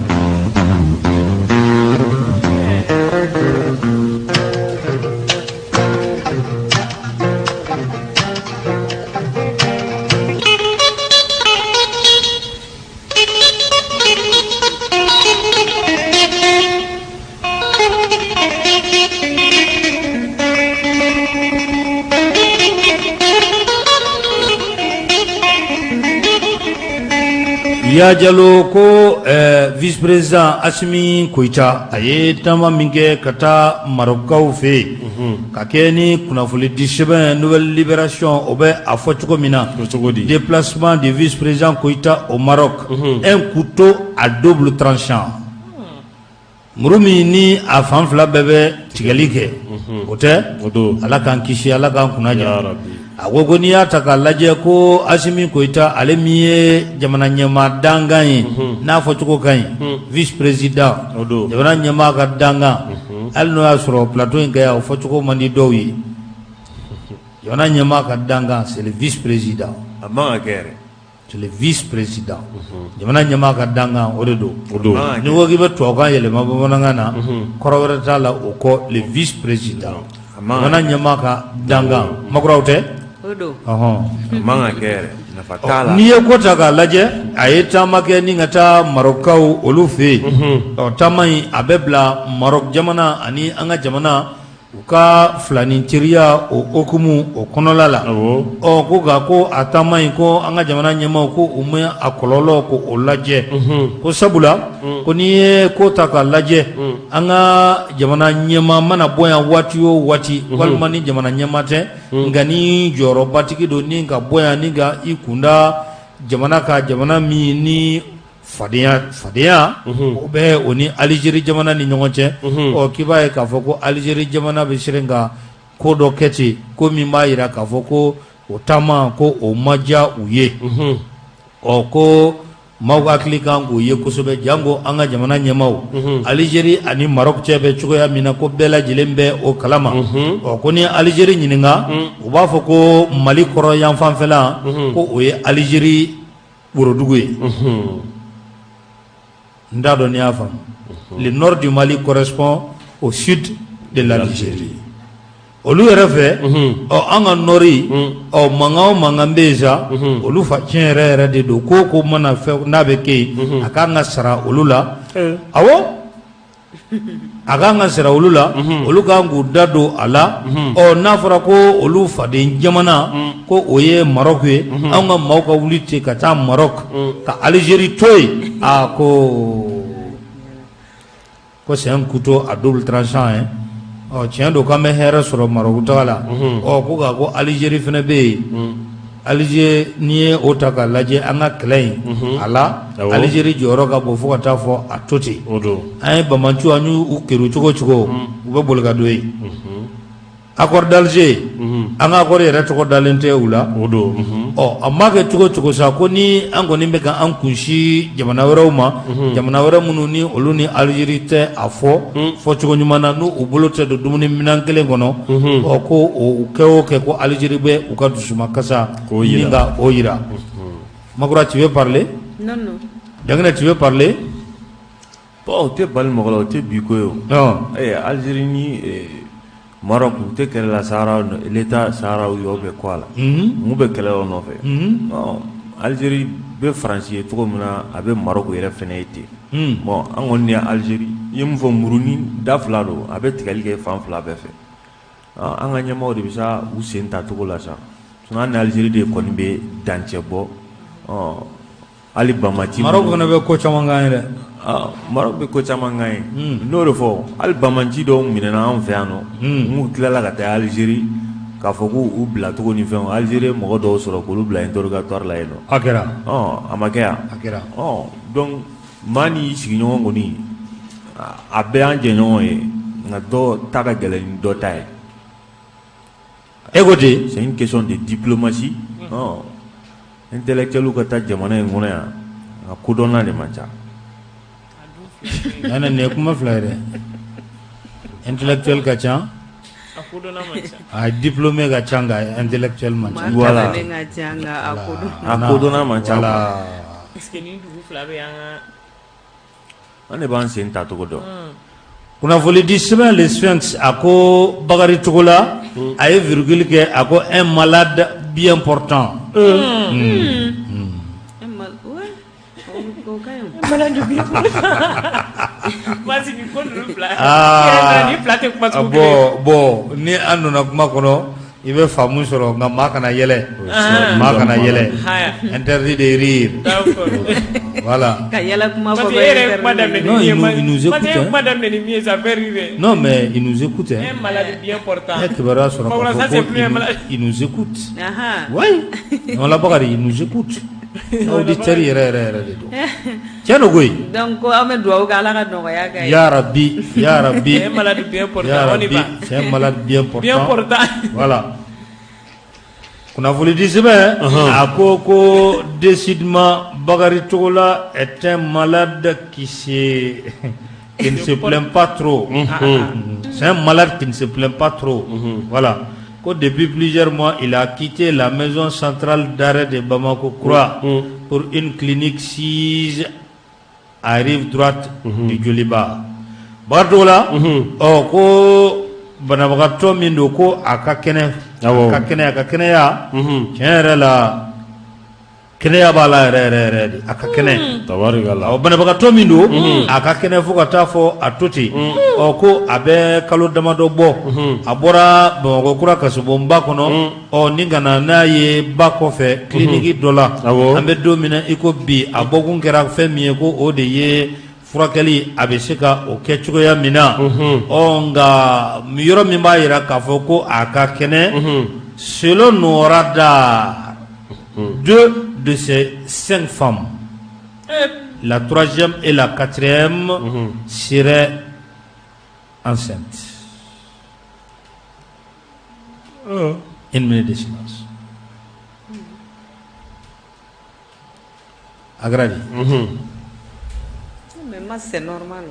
Ya Jalo ko vice président Asimi Goyita a ye taama min kɛ ka taa Marɔkukaw fɛ yen ka kɛ ni kunnafoni di sɛbɛn Nouvelle Libération o bɛ a fɔ cogo min na déplacement du vice président Goyita au Maroc un couteau à double tranchant muru min ni a fan fila bɛɛ bɛ tigɛli kɛ o tɛ Ala k'an kisi Ala k'an kunna diya a ko ko n'i y'a ta k'a lajɛ ko Asimi Goyita ale min ye jamana ɲɛmaa dankan ye n'a fɔcogo ka ɲi vice président jamana ɲɛmaa ka dankan hali n'o y'a sɔrɔ plateau in kɛ yan o fɔcogo man di dɔw ye jamana ɲɛmaa ka dankan c'est le vice président
a man ka kɛ yɛrɛ
c'est le vice président jamana ɲɛmaa ka dankan o de don n'i ko k'i bɛ tubabukan yɛlɛma bamanankan na kɔrɔ wɛrɛ t'a la o kɔ le vice président jamana ɲɛmaa ka dankan Makura o tɛ
ɔhɔn a man ka kɛ yɛrɛ nafa t'a la
n'i ye ko ta k'a lajɛ a ye taama kɛ ni ka taa Marɔkukaw olu fɛ yen ɔ taama in a bɛ bila Marɔku jamana ani an ka jamana u ka filanin teriya o hukumu o kɔnɔla la ɔ ko nka ko a taama in ko an ka jamana ɲɛmaaw ko u ma a kɔlɔlɔ ko o lajɛ ko sabula ko n'i ye ko ta k'a lajɛ an ka jamana ɲɛmaa mana bɔ yan waati o waati walima ni jamana ɲɛmaa tɛ nka ni jɔyɔrɔbatigi don ni ka bɔ yan ni ka i kunda jamana kan jamana min ni fadenya fadenya o bɛ o ni Alizeri jamana ni ɲɔgɔn cɛ ɔ k'i b'a ye k'a fɔ ko Alizeri jamana bɛ siran ka ko dɔ kɛ ten ko min b'a jira k'a fɔ ko o taama ko o ma diya u ye ɔ ko maaw hakili kan k'o ye kosɛbɛ janko an ka jamana ɲɛmaaw Alizeri ani Marɔku cɛ bɛ cogoya min na ko bɛɛ lajɛlen bɛ o kalama ɔ ko ni Alizeri ɲininka u b'a fɔ ko Mali kɔrɔn yanfanfɛla ko o ye Alizeri worodugu ye n t'a dɔn n'i y'a faamu le nord du Mali correspond au sud de l'Algérie olu yɛrɛ fɛ ɔ an ka nord ɔ mankan o mankan bɛ yen sa olu fa tiɲɛ yɛrɛ yɛrɛ de don ko ko mana fɛn n'a bɛ kɛ yen a kan ka sara olu la awɔ a kan ka sara olu la olu kan k'u da don a la ɔ n'a fɔra ko olu faden jamana ko o ye Marɔku ye anw ka maaw ka wuli ten ka taa Marɔku ka Alizeri to yen aa ko ko c'est un couteau à double tranchant ye ɔ tiɲɛ don k'an bɛ hɛrɛ sɔrɔ Marɔku taga la ɔ ko nka ko Alizeri fana bɛ yen Alizeri n'i ye o ta k'a lajɛ an ka kɛlɛ in a la Alizeri jɔyɔrɔ ka bon fo ka taa fɔ a to ten an ye banbaanciw an y'u kɛlɛ cogo cogo u bɛ boli ka don yen accord d'Alger an ka accord yɛrɛ tɔgɔ dalen tɛ u la ɔ a ma kɛ cogo cogo sa ko ni an kɔni bɛ ka an kunsin jamana wɛrɛw ma jamana wɛrɛ minnu ni olu ni Alizeri tɛ a fɔ fɔcogo ɲuman na n'u u bolo tɛ don dumuni minɛn kelen kɔnɔ ɔ ko o kɛ o kɛ ko Alizeri bɛ u ka dusumakasa k'o jira ka o jira Makura tu veux parler
Non, non.
Janginɛ tu veux parler
Bon o tɛ bali mɔgɔ la o tɛ bi ko ye o Alizeri ni Maroc u tɛ kɛlɛ la Sahara l'État sahraoui ou bien quoi la mun bɛ kɛlɛ o nɔfɛ Alizeri bɛ Faransi ye cogo min na a bɛ Maroc yɛrɛ fana ye ten bon an kɔni ni Alizeri i ye mun fɔ murunin da fila don a bɛ tigɛli kɛ fan fila bɛɛ fɛ an ka ɲɛmaaw de bɛ sa u sen ta cogo la sa sinon an ni Alizeri de kɔni bɛ dancɛ bɔ hali banbaanci
Maroc fana bɛ ko caman k'an ye dɛ
Maroc bɛ ko caman k'an ye n'o de fɔ hali banbaanci dɔw minɛna an fɛ yan nɔ n'u tilala ka taa Alizeri k'a fɔ k'u bilacogo ni fɛnw Alizeri ye mɔgɔ dɔw sɔrɔ k'olu bila interrogatoire la yen nɔ
a kɛra
a ma kɛ yan
a kɛra
donc Maa n'i sigiɲɔgɔn kɔni a bɛɛ y'an jɛɲɔgɔn ye nka dɔ ta ka gɛlɛn ni dɔ ta ye.
E ko ten.
C'est une question de diplomatie ɔ intellectuel ka taa jamana in kɔnɔ yan a kodɔnna de man ca.
Nana nin ye kuma fila ye dɛ intellectuel ka ca a diplômé ka ca nka intellectuel man ca.
Voilà a kodɔnna man ca.
Voilà.
An de b'an sen tacogo dɔn.
Kunnafonidi sɛbɛn Le Sphinx a ko Bakari Togola a ye virgule kɛ a ko un malade bien portant. Bon ni an donna kuma kɔnɔ i bɛ faamu sɔrɔ nka maa kana yɛlɛ maa kana yɛlɛ interdit de rire voilà
ka yɛlɛ kuma fɔ
non il nous écoute non mais il nous écoute
un malade bien portant
ne kibaruya sɔrɔ k'a fɔ ko il nous écoute oui non la Bakari il nous écoute auditeur yɛrɛ yɛrɛ yɛrɛ de don tiɲɛ don koyi
donc ko an bɛ dugawu kɛ Ala ka nɔgɔya k'a ye
ya rabi ya rabi
c'est un malade bien portant
ya
on y
rabi
va
c'est un malade bien portant
bien portant
voilà kunnafonidi sɛbɛn a ko ko décidément Bakari Togola est un malade qui ne se plaint pas trop. C'est un malade qui ne se plaint pas trop. Voilà. Ko depuis plusieurs mois, il a quitté la maison centrale d'arrêt de Bamako Kura pour une clinique sise à rive droite du Joliba. Bakari Togola, ɔ ko banabagatɔ min don ko a ka kɛnɛ a ka kɛnɛ a ka kɛnɛya tiɲɛ yɛrɛ la kɛnɛya b'a la yɛrɛ yɛrɛ yɛrɛ de a ka kɛnɛ
tabarikala
ɔ banabagatɔ min don a ka kɛnɛ fo ka taa fɔ a to ten ɔ ko a bɛ kalo damadɔ bɔ a bɔra Bamakɔ kura kasobonba kɔnɔ ɔ ni ka na n'a ye ba kɔfɛ clinique dɔ la an bɛ don min na i ko bi a bɔkun kɛra fɛn min ye ko o de ye furakɛli a bɛ se ka o kɛ cogoya min na ɔ nka yɔrɔ min b'a jira k'a fɔ ko a ka kɛnɛ selon nos radars deux de ces cinq femmes la troisième et la quatrième seraient enceintes. Une minute de silence. A kɛra di?
Mais moi, c'est normal.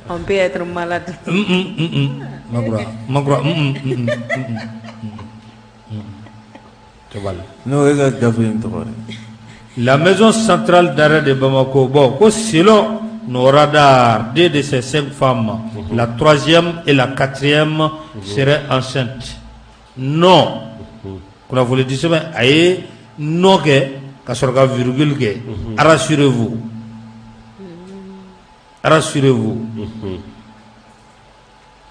On peut être malade.
Makura, Makura, Tobala.
N'o ye ka gafe in tɔgɔ ye.
La maison centrale d'arrêt de Bamako, bon, ko selon nos radars, deux de ces cinq femmes, la troisième et la quatrième seraient enceintes. Non. Kunnafoni di sɛbɛn a ye non kɛ ka sɔrɔ ka virgule kɛ. Rassurez-vous. Rassurez-vous.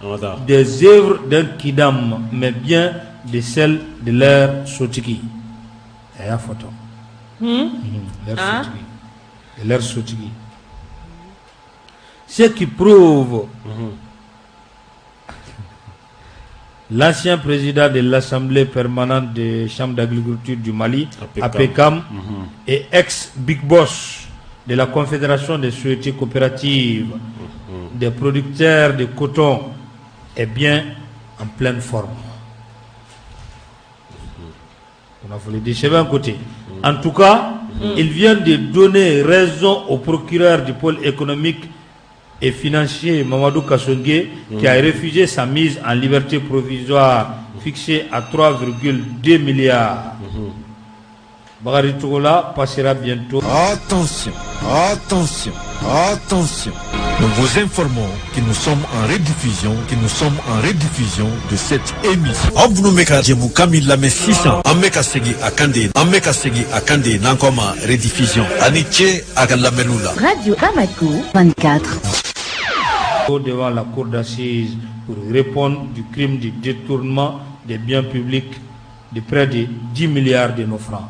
An ka taa.
Des œuvres d'un kidam, mais bien de celles de leur sotigi. A y'a fɔ tan. Leur sotigi. De leur sotigi. Ce qui prouve l'ancien président de l'Assemblée permanente de Chambre d'agriculture du Mali, APCAM, et ex-big boss de la Confédération des sociétés coopératives des producteurs de coton, est bien en pleine forme. Kunnafoni sɛbɛn ko ten. En tout cas, il vient de donner raison au procureur du pôle économique et financier Mamadou Kassongué qui a refusé sa mise en liberté provisoire fixée à 3,2 milliards. Bakary Togola passera bientôt.
Attention, attention, attention. Nous vous informons que nous sommes en rediffusion, que nous sommes en rediffusion de cette émission. Aw minnu bɛ ka jɛmukan min lamɛn sisan, an bɛ ka segin a kan de, an bɛ ka segin a kan de n'an ko a ma rediffusion. A ni ce a ka lamɛnniw la.
Radio Bamako 24.
Devant la cour d'assises pour répondre du crime de détournement des biens publics de près de 10 milliards de nos francs.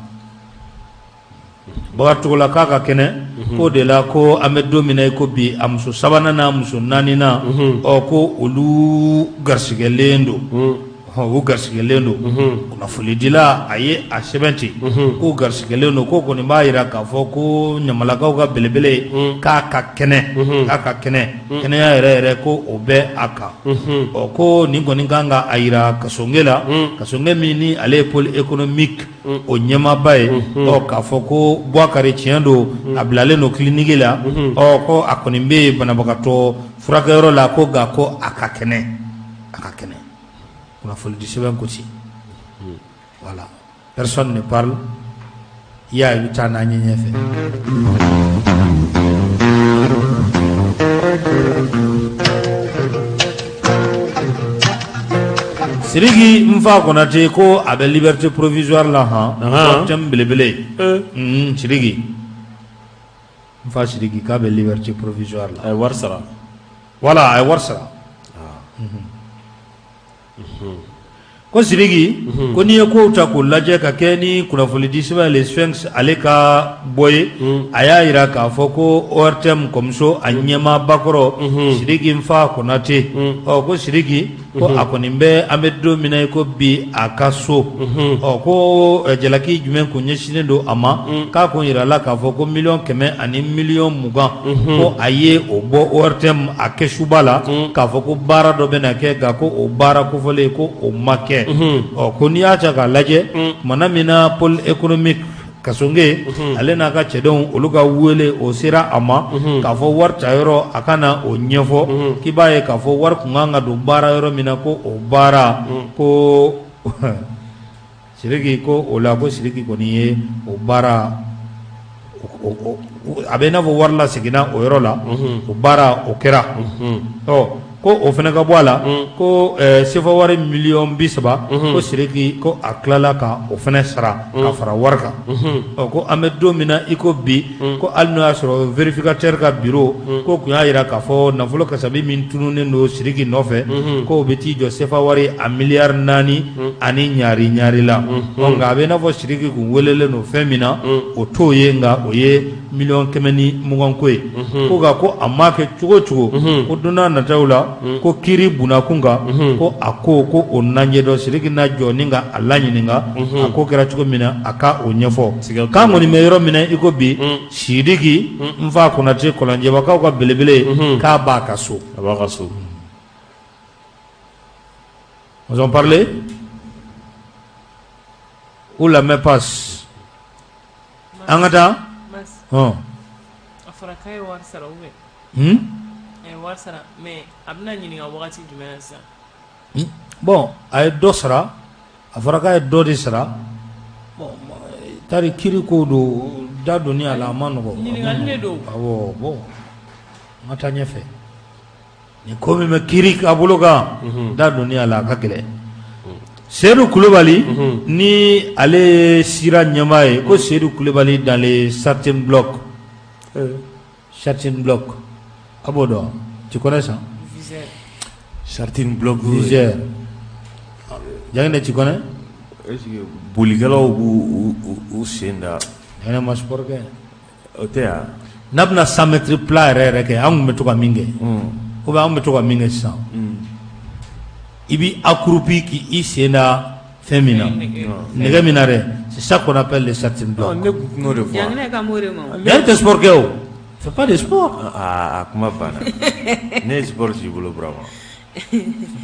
Bakary Togola k'a ka kɛnɛ k'o de la ko an bɛ don min na i ko bi a muso sabanan n'a muso naaninan ɔ ko olu garisigɛlen don. U garisigɛlen don kunnafonidila a ye a sɛbɛn ten k'u garisigɛlen don ko kɔni b'a jira k'a fɔ ko ɲamalakaw ka belebele k'a ka kɛnɛ k'a ka kɛnɛ kɛnɛya yɛrɛ yɛrɛ ko o bɛ a kan ɔ ko nin kɔni kan ka a jira Kasɔnge la Kasɔnge min ni ale ye pôle économique o ɲɛmaaba ye ɔ k'a fɔ ko Bubakari tiɲɛ don a bilalen don clinique la ɔ ko a kɔni bɛ yen banabagatɔ furakɛyɔrɔ la ko nka ko a ka kɛnɛ a ka kɛnɛ kunnafonidi sɛbɛn ko ten voilà personne ne parle i y'a ye i bɛ taa n'an ye ɲɛfɛ. Sidiki n fa Konate ko a bɛ liberté provisoire la han thème belebele Sidiki n fa Sidiki k'a bɛ liberté provisoire la
a ye wari sara
voilà a ye wari sara ko Sidiki ko n'i ye kow ta k'o lajɛ ka kɛ ni kunnafonidi sɛbɛn Le Sphinx ale ka bɔ ye a y'a jira k'a fɔ ko ORTM kɔmuso a ɲɛmaaba kɔrɔ Sidiki n fa Konate ɔ ko Sidiki ko a kɔni bɛ an bɛ don min na i ko bi a ka so ɔ ko jalaki jumɛn kun ɲɛsinnen don a ma k'a kun jirala k'a fɔ ko miliyɔn 100 ani miliyɔn 20 ko a ye o bɔ ORTM a kɛsuba la k'a fɔ ko baara dɔ bɛna kɛ nka ko o baara kofɔlen ko o ma kɛ ɔ ko n'i y'a ta k'a lajɛ tumana min na pôle économique Kasɔnge ale n'a ka cɛdenw olu ka wele o sera a ma k'a fɔ wari ta yɔrɔ a ka na o ɲɛfɔ k'i b'a ye k'a fɔ wari kun kan ka don baara yɔrɔ min na ko o baara ko Sidiki ko o la ko Sidiki kɔni ye o baara a bɛ i n'a fɔ wari laseginna o yɔrɔ la o baara o kɛra ɔ ko o fana ka bɔ a la ko sefa wari miliyɔn 30 ko Sidiki ko a tilala ka o fana sara ka fara wari kan ɔ ko an bɛ don min na i ko bi ko hali n'o y'a sɔrɔ vérificateur ka bureau k'o tun y'a jira k'a fɔ nafolo kasabi min tununnen don Sidiki nɔfɛ k'o bɛ t'i jɔ sefa wari a miliyari 4 ani ɲari ɲari la nka a bɛ i n'a fɔ Sidiki kun welelen don fɛn min na o t'o ye nka o ye miliyɔn 120 ko ye ko nka ko a maa kɛ cogo o cogo ko don nataw la ko kiri bunakun kan ko a ko ko o na ɲɛdɔn Sidiki na jɔ ni ka a laɲininka a ko kɛra cogo min na a ka o ɲɛfɔ k'an kɔni bɛ yɔrɔ min na i ko bi Sidiki n fa Konate Kɔlɔnjɛbakaw ka belebele k'a b'a ka so
a b'a ka so
Ils ont parlé ou la main passe an ka taa hɔn
a fɔra k'a ye wari sara ou bien a ye wari sara mais a bɛna ɲininka wagati jumɛn na sisan
bon a ye dɔ sara a fɔra k'a ye dɔ de sara bon tari kiri ko don da donni a la a ma nɔgɔn
ɲininkali de don
awɔ bon an ka taa ɲɛfɛ Nin ko min bɛ kiri a bolo kan da donni a la a ka gɛlɛn Seyidu Kulubali ni ale ye sira ɲɛmaa ye ko Seyidu Kulubali dans les starting blocks starting block a b'o dɔn tu connais ça
starting block
viseur Janginɛ tu connais
est-ce que bolikɛlaw b'u u sen da
Janginɛ ma sport kɛ
O tɛ yan
n'a bɛna 100 mètres plat yɛrɛ yɛrɛ kɛ an tun bɛ to ka min kɛ ou bien an bɛ to ka min kɛ sisan i b'i accroupi k'i sen da fɛn min na nɛgɛ min na dɛ c'est ça qu'on appelle le starting block
ne tun t'o de fɔ
Janginɛ kan b'o de ma
mais e tɛ sport kɛ o fais pas de sport
aa a kuma banna ne ye sport t'i bolo Burama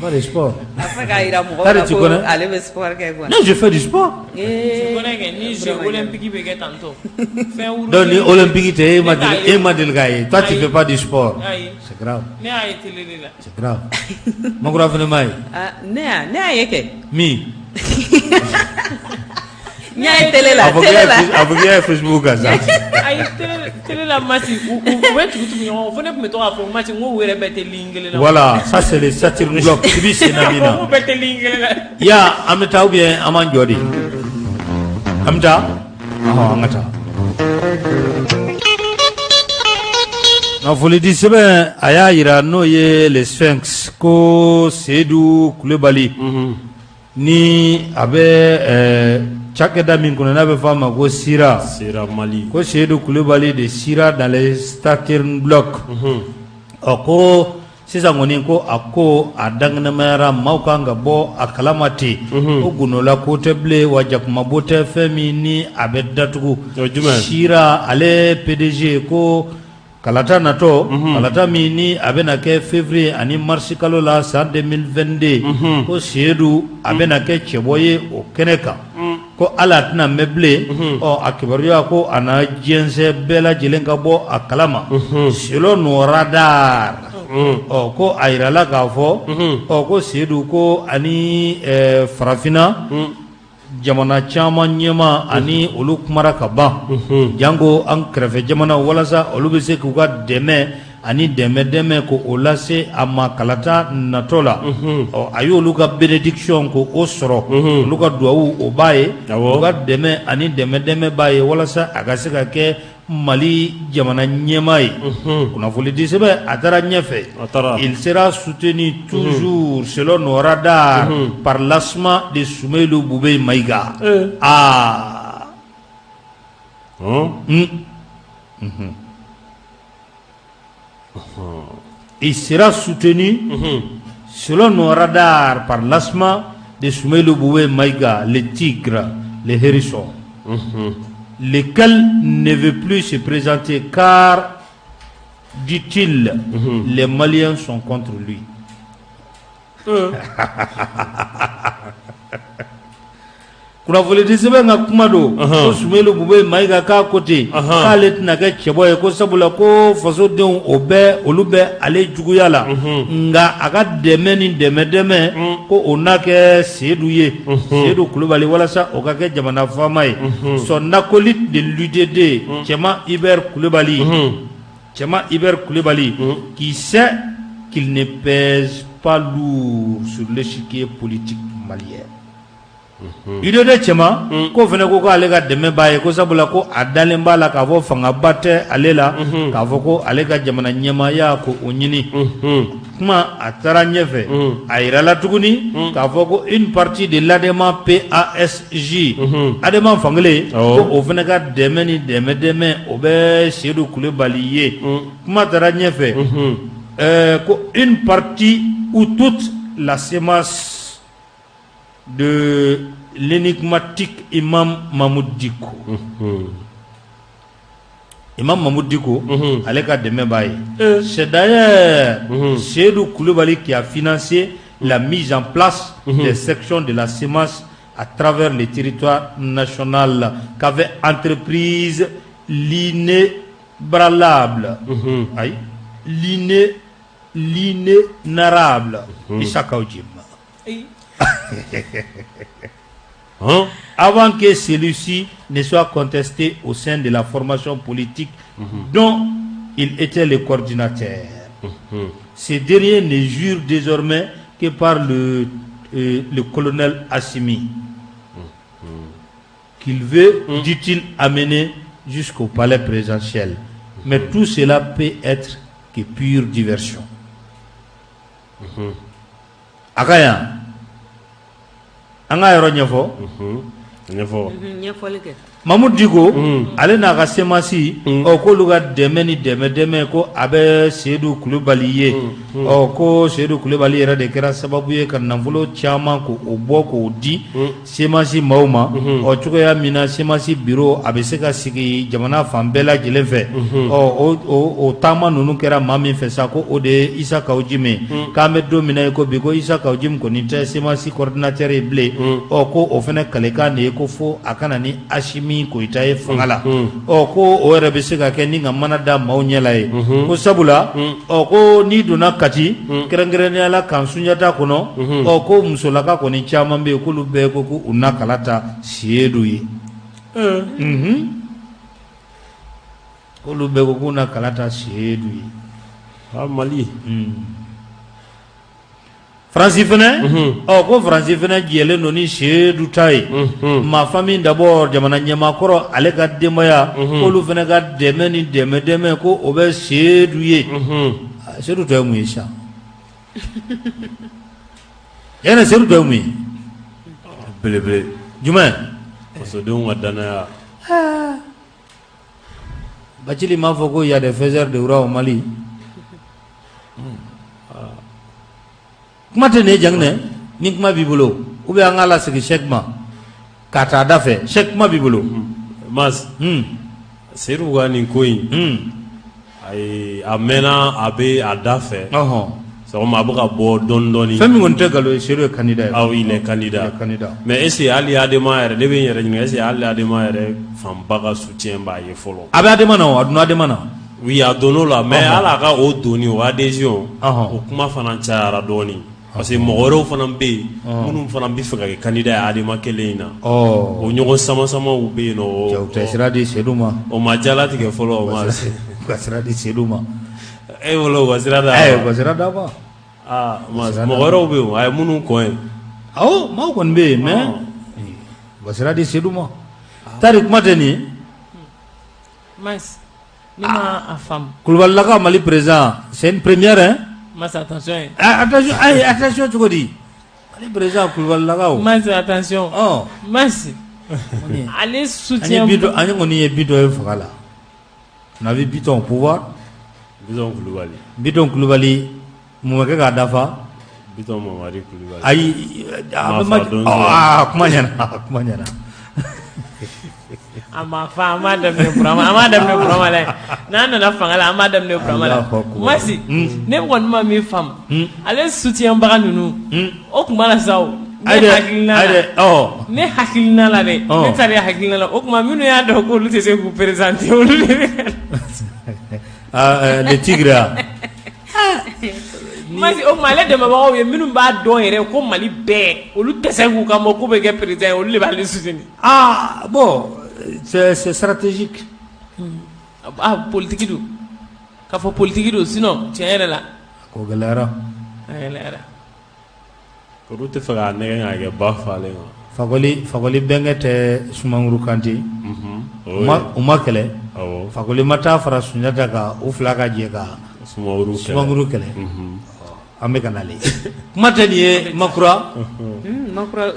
Pas de sport.
A fɛ k'a jira mɔgɔw la ko ale bɛ sport kɛ quoi.
Non, je fais du sport.
Tu connais kɛ ni jeux olympiques bɛ kɛ tantôt fɛn wuru
Donc ni olympique tɛ e ma deli e ma deli k'a ye toi tu fais pas du sport.
Ayi.
C'est grave.
Ne y'a ye télé de la.
C'est grave. Makura fana m'a ye.
Ah ne y'a ne y'a ye kɛ.
Min?
N y'a ye télé la télé la.
A fɔ k'i y'a ye Facebook kan sa.
Ayi télé la Masi u bɛ tugu tugu ɲɔgɔn kɔ fo ne tun bɛ to k'a fɔ Masi n ko u yɛrɛ bɛɛ tɛ ligne kelen na.
Voilà ça c'est le starting block i b'i sen da min na.
N k'u bɛɛ tɛ ligne kelen na.
Ya an bɛ taa ou bien an b'an jɔ de? An bɛ taa? Ɔhɔn an ka taa. Kunnafonidi sɛbɛn a y'a jira n'o ye le Sphinx ko Seyidu Kulubali. Ni a bɛ cakɛda min kɔnɔ n'a bɛ f'a ma ko SIRA
Mali
ko Seyidu Kulubali de SIRA dans les starting blocks ɔ ko Sisan kɔni ko a ko a dankɛnɛmayara, maaw kan ka bɔ a kalama ten. Ko gundola ko tɛ bilen, wa jakumabo tɛ fɛn min ni a bɛ datugu. Sira ale PDG ko kalata natɔ, kalata min ni a bɛna kɛ février ani mars kalo la san 2022, ko Seyidu a bɛna kɛ cɛbɔ ye o kɛnɛ kan. Ko hali a tɛna mɛn bilen, ɔ a kibaruya ko a na jɛnsɛn, bɛɛ lajɛlen ka bɔ a kalama. Selon nos radars, ɔ ko a jirala k'a fɔ, ɔ ko Seyidu ko ani farafinna jamana caman ɲɛmaa ani olu kumara ka ban, janko an kɛrɛfɛ jamana, walasa olu bɛ se k'u ka dɛmɛ ani dɛmɛ dɛmɛ ko o lase a ma kalata natɔ la. Ɔ a y'olu ka bénédiction ko o sɔrɔ, olu ka duwawu o b'a ye, u ka dɛmɛ ani dɛmɛ dɛmɛ b'a ye, walasa a ka se ka kɛ Mali jamana ɲɛmaa ye. Kunnafonidi sɛbɛn a taara ɲɛfɛ. Il sera soutenu toujours, selon nos radars, par l'ASMA de Soumeylou Boubèye Maïga. Aa, il sera soutenu, selon nos radars, par l'ASMA de Soumeylou Boubèye Maïga, le tigre, le hérisson, lequel ne veut plus se présenter car, dit-il, les Maliens sont contre lui. Kunnafonidi sɛbɛn ka kuma don ko Soumeylou Boubèye Maïga k'a ko ten, k'ale tɛna kɛ cɛbɔ ye, ko sabula ko fasodenw o bɛɛ olu bɛ ale juguya la, nka a ka dɛmɛ ni dɛmɛ dɛmɛ ko o na kɛ Seyidu ye, Seyidu Kulubali, walasa o ka kɛ jamana faama ye. Son acolyte de l'UDD, Cɛma Hubert Kulubali, Cɛma Hubert Kulubali, qui sait qu'il ne pèse pas lourd sur l'échiquier politique malien. UDD Cɛma k'o fana ko k'ale ka dɛmɛ b'a ye, ko sabula ko a dalen b'a la k'a fɔ fangaba tɛ ale la k'a fɔ ko ale ka jamana ɲɛmaaya ko o ɲini. Kuma a taara ɲɛfɛ, a yirala tuguni k'a fɔ ko une partie de l'ADEMA PASJ, ADEMA fankelen, ko o fana ka dɛmɛ ni dɛmɛ dɛmɛ o bɛ Seyidu Kulubali ye. Kuma taara ɲɛfɛ ko une partie ou toute la CMAS de l'énigmatique Imam Mahmoud Dicko. Imam Mahmoud Dicko, ale ka dɛmɛ b'a ye. C'est d'ailleurs Seydou Coulibaly qui a financé la mise en place des sections de la CMAS à travers le territoire national qu'avait entreprise l'inébranlable, ayi, l'inénarrable Issa Kaou Djim. Avant que celui-ci ne soit contesté au sein de la formation politique dont il était le coordinateur. Ce dernier ne jure désormais que par le colonel Assimi, qu'il veut, dit-il, amener jusqu'au palais présidentiel. Mais tout cela peut être que pure diversion. A ka yan, an ka yɔrɔ ɲɛfɔ.
Ɲɛfɔli kɛ.
Mamudu Diko, ale n'a ka CMAS, ɔ k'olu ka dɛmɛ ni dɛmɛ dɛmɛ ko a bɛ Seyidu Kulubali ye. Ɔ ko Seyidu Kulubali yɛrɛ de kɛra sababu ye ka nafolo caman ko o bɔ k'o di CMAS maaw ma. Ɔ cogoya min na CMAS bureau a bɛ se ka sigi jamana fan bɛɛ lajɛlen fɛ. Ɔ o taama ninnu kɛra maa min fɛ sa, ko o de ye Isa Kawu Jim ye. K'an bɛ don min na i ko bi, ko Isa Kawu Jim kɔni tɛ CMAS coordinateur ye bilen. Ɔ ko o fana kalekan de ye ko fo a ka na ni Asimi Goyita ye fanga la. Ɔ ko o yɛrɛ bɛ se ka kɛ ni ka mana da maaw ɲɛ la ye, ko sabula ɔ ko n'i donna Kati, kɛrɛnkɛrɛnnenya la camp Sunjata kɔnɔ, ɔ ko musolaka kɔni caman bɛ yen k'olu bɛɛ ko k'u na kala ta Seyidu ye. K'olu bɛɛ ko k'u na kala ta Seyidu ye.
Mali.
Faransi fana, ɔ ko Faransi fana jɛlen don ni Seyidu ta ye. Ma famille d'abord, jamana ɲɛmaakɔrɔ ale ka denbaya, k'olu fana ka dɛmɛ ni dɛmɛ dɛmɛ ko o bɛ Seyidu ye. Seyidu tɔ ye mun ye sisan? Yɛrɛ Seyidu tɔ ye mun ye?
Belebele.
Jumɛn?
Fasodenw ka danaya.
Bacili m'a fɔ ko y a des faiseurs de rois au Mali. Kuma tɛ nin ye Janginɛ ni kuma b'i bolo ou bien an k'a lasegin Sɛki ma k'a ta a da fɛ Sɛki kuma b'i bolo.
Mas Seyidu ka nin ko in ayi a mɛnna a bɛ a da fɛ sɔgɔma a bɛ ka bɔ dɔɔnin dɔɔnin.
Fɛn min kɔni tɛ nkalon ye Seyidu ye candidat ye.
Awɔ il est candidat mais est ce que hali ADEMA yɛrɛ ne bɛ n yɛrɛ ɲininka est ce que hali ADEMA yɛrɛ fanba ka soutien b'a ye fɔlɔ.
A bɛ ADEMA na o a donna ADEMA na.
Oui a donn'o la mais hali a ka o donni o adhésion o kuma fana cayara dɔɔnin parce que mɔgɔ wɛrɛw fana bɛ yen minnu fana bɛ fɛ ka kɛ candidat ye ADEMA kelen in na o ɲɔgɔn sama samaw bɛ yen nɔ
u tɛ sira di Seyidu ma
o ma jalatigɛ fɔlɔ o ma
u ka sira di Seyidu ma
e bolo u ka sira
d'a ma u ka sira d'a ma
mɔgɔ wɛrɛw bɛ yen a ye minnu kɔn yen
awɔ maaw kɔni bɛ yen mais u ka sira di Seyidu ma tari kuma tɛ nin ye
Ne ma a faamu.
Kulubalilaka Mali président c'est une première hein.
Masa attention ye.
Attention ayi attention cogo di Mali président kulubalilakaw.
Masi attention.
Ɔ
Masi. Ale soutien.
An ye Bitɔn an kɔni ye Bitɔn ye fanga la. On a vu Bitɔn au pouvoir.
Bitɔn Kulubali.
Bitɔn Kulubali mun ma kɛ k'a dafa.
Bitɔn Mamari Kulubali.
Ayi a ma aa kuma ɲɛna kuma ɲɛna.
A ma fa an b'a daminɛ Burama an b'a daminɛ Burama la n'an nana fanga la an b'a daminɛ Burama la Masi ne kɔni ma min faamu ale soutien baga ninnu o tuma la sa o ne hakilina la ne hakilina la dɛ ne taara hakilina la o tuma minnu y'a dɔn k'olu tɛ se k'u présenter olu de
bɛ le tigre
Masi o tuma ale dɛmɛbagaw ye minnu b'a dɔn yɛrɛ ko Mali bɛɛ olu tɛ se k'u ka mɔ k'u bɛ kɛ président ye olu de b'ale soutenir
ah bon c'est stratégique
ah politique don k'a fɔ politique don sinon tiɲɛ yɛrɛ la
a ko gɛlɛyara
a gɛlɛyara
olu tɛ fɛ k'a nɛgɛn k'a kɛ ba falen wa
Fakoli Fakoli bɛnkɛ tɛ Sumanguru Kante u ma kɛlɛ Fakoli ma taa fara Sunjata kan u fila ka jɛ ka Sumanguru kɛlɛ an bɛ ka nalen kuma tɛ nin ye Makura
Makura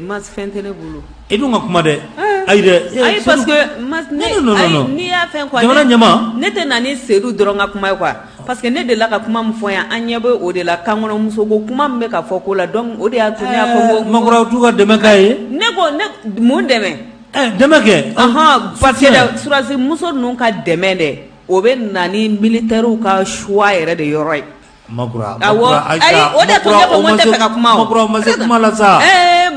Mas fɛn tɛ ne bolo
i dun ka kuma dɛ ayi dɛ
ayi parce que Mas n'i y'a fɛn quoi
jamana ɲɛmaa
ne tɛ na ni Seyidu dɔrɔn ka kuma ye quoi parce que ne delila ka kuma min fɔ yan an ɲɛ bɛ o de la kankɔnɔmuso ko kuma min bɛ ka fɔ ko la donc o de y'a to ne y'a fɔ ko
Makura u t'u ka dɛmɛ k'a ye
ne ko ne mun dɛmɛ
dɛmɛ kɛ
parce que sɔrɔdasi muso ninnu ka dɛmɛ dɛ o bɛ na ni militaires ka choix yɛrɛ de yɔrɔ ye
Makura
ayi o de to ne ko n tɛ fɛ ka kuma
Makura o ma se kuma la sa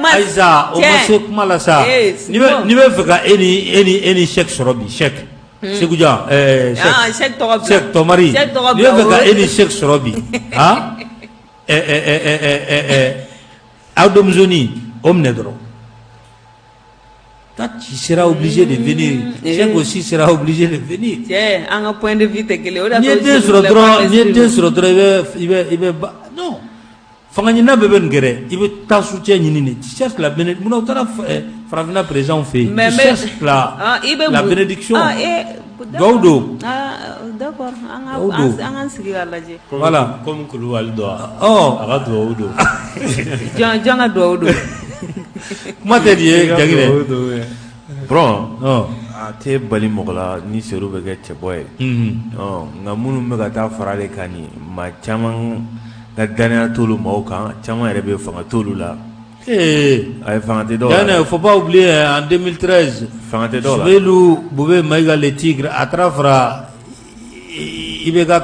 Ayisa o ma se kuma la sa n'i bɛ fɛ ka e ni e ni e ni Sɛki sɔrɔ bi Sɛki Segu jan
Sɛki tɔgɔ
Sɛki Tɔmari n'i bɛ fɛ ka e ni Sɛki sɔrɔ bi aw denmusonin o minɛ dɔrɔn Toi, tu seras obligé de venir. Cheikh aussi sera obligé de venir.
Cɛ an ka point de vue tɛ kelen ye. O de
N'i ye den sɔrɔ dɔrɔn, n'i ye den sɔrɔ dɔrɔn i bɛ i bɛ i bɛ non fanga ɲinina bɛɛ bɛ nin kɛ dɛ. I bɛ taa soutien ɲini de. Tu cherches la bénédiction. Munna u taara farafinna président fɛ yen.
Mais
Tu cherches la la bénédiction. Duwawu don.
D'accord an ka an sigi k'a lajɛ.
Voilà
comme Kulubali don wa? A ka duwawu don.
Jɔn jɔn ka duwawu don?
Kuma tɛ nin ye Jaginɛ.
Bon a tɛ bali mɔgɔ la ni Seyidu bɛ kɛ cɛbɔ ye, unhun, nka minnu bɛ ka taa fara ale kan nin maa caman ka dannaya t'olu maaw kan caman yɛrɛ bɛ fanga t'olu la.
Ee
a ye fanga tɛ dɔw la.
Jaginɛ faut pas oublier en 2013
fanga tɛ dɔw la.
Soumeylou Boubèye Maïga le tigre a taara fara IBK kan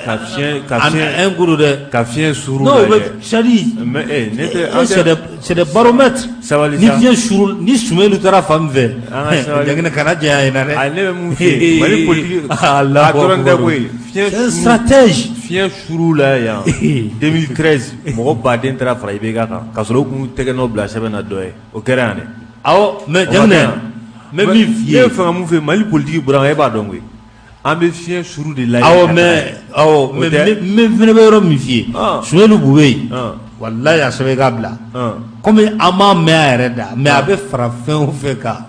ka fiɲɛ ka fiɲɛ
un coup dɛ
ka fiɲɛ suuru
non c'est à dire
mais ne tɛ
c'est des baromètres
sabali
ni fiɲɛ suuru ni Soumeylou taara fan min fɛ Jaginɛ kana janya yen na dɛ
ayi ne bɛ mun f'i ye Mali politique a dɔrɔn tɛ koyi
fiɲɛ c'est un stratège
fiɲɛ suuru la yan 2013 mɔgɔ baden taara fara IBK kan ka sɔrɔ u kun tɛgɛ nɔ bila sɛbɛn na dɔ ye o kɛra yan dɛ
awɔ mais Jaginɛ n bɛ min f'i ye
ne bɛ fɛ ka mun f'i ye Mali politique Burama e b'a dɔn koyi an bɛ fiɲɛ suuru de la
awɔ mais awɔ mais n fana bɛ yɔrɔ min f'i ye Soumeylou Boubèye walayi a sɛbɛn i k'a bila komi an m'a mɛn a yɛrɛ da mais a bɛ fara fɛn o fɛn kan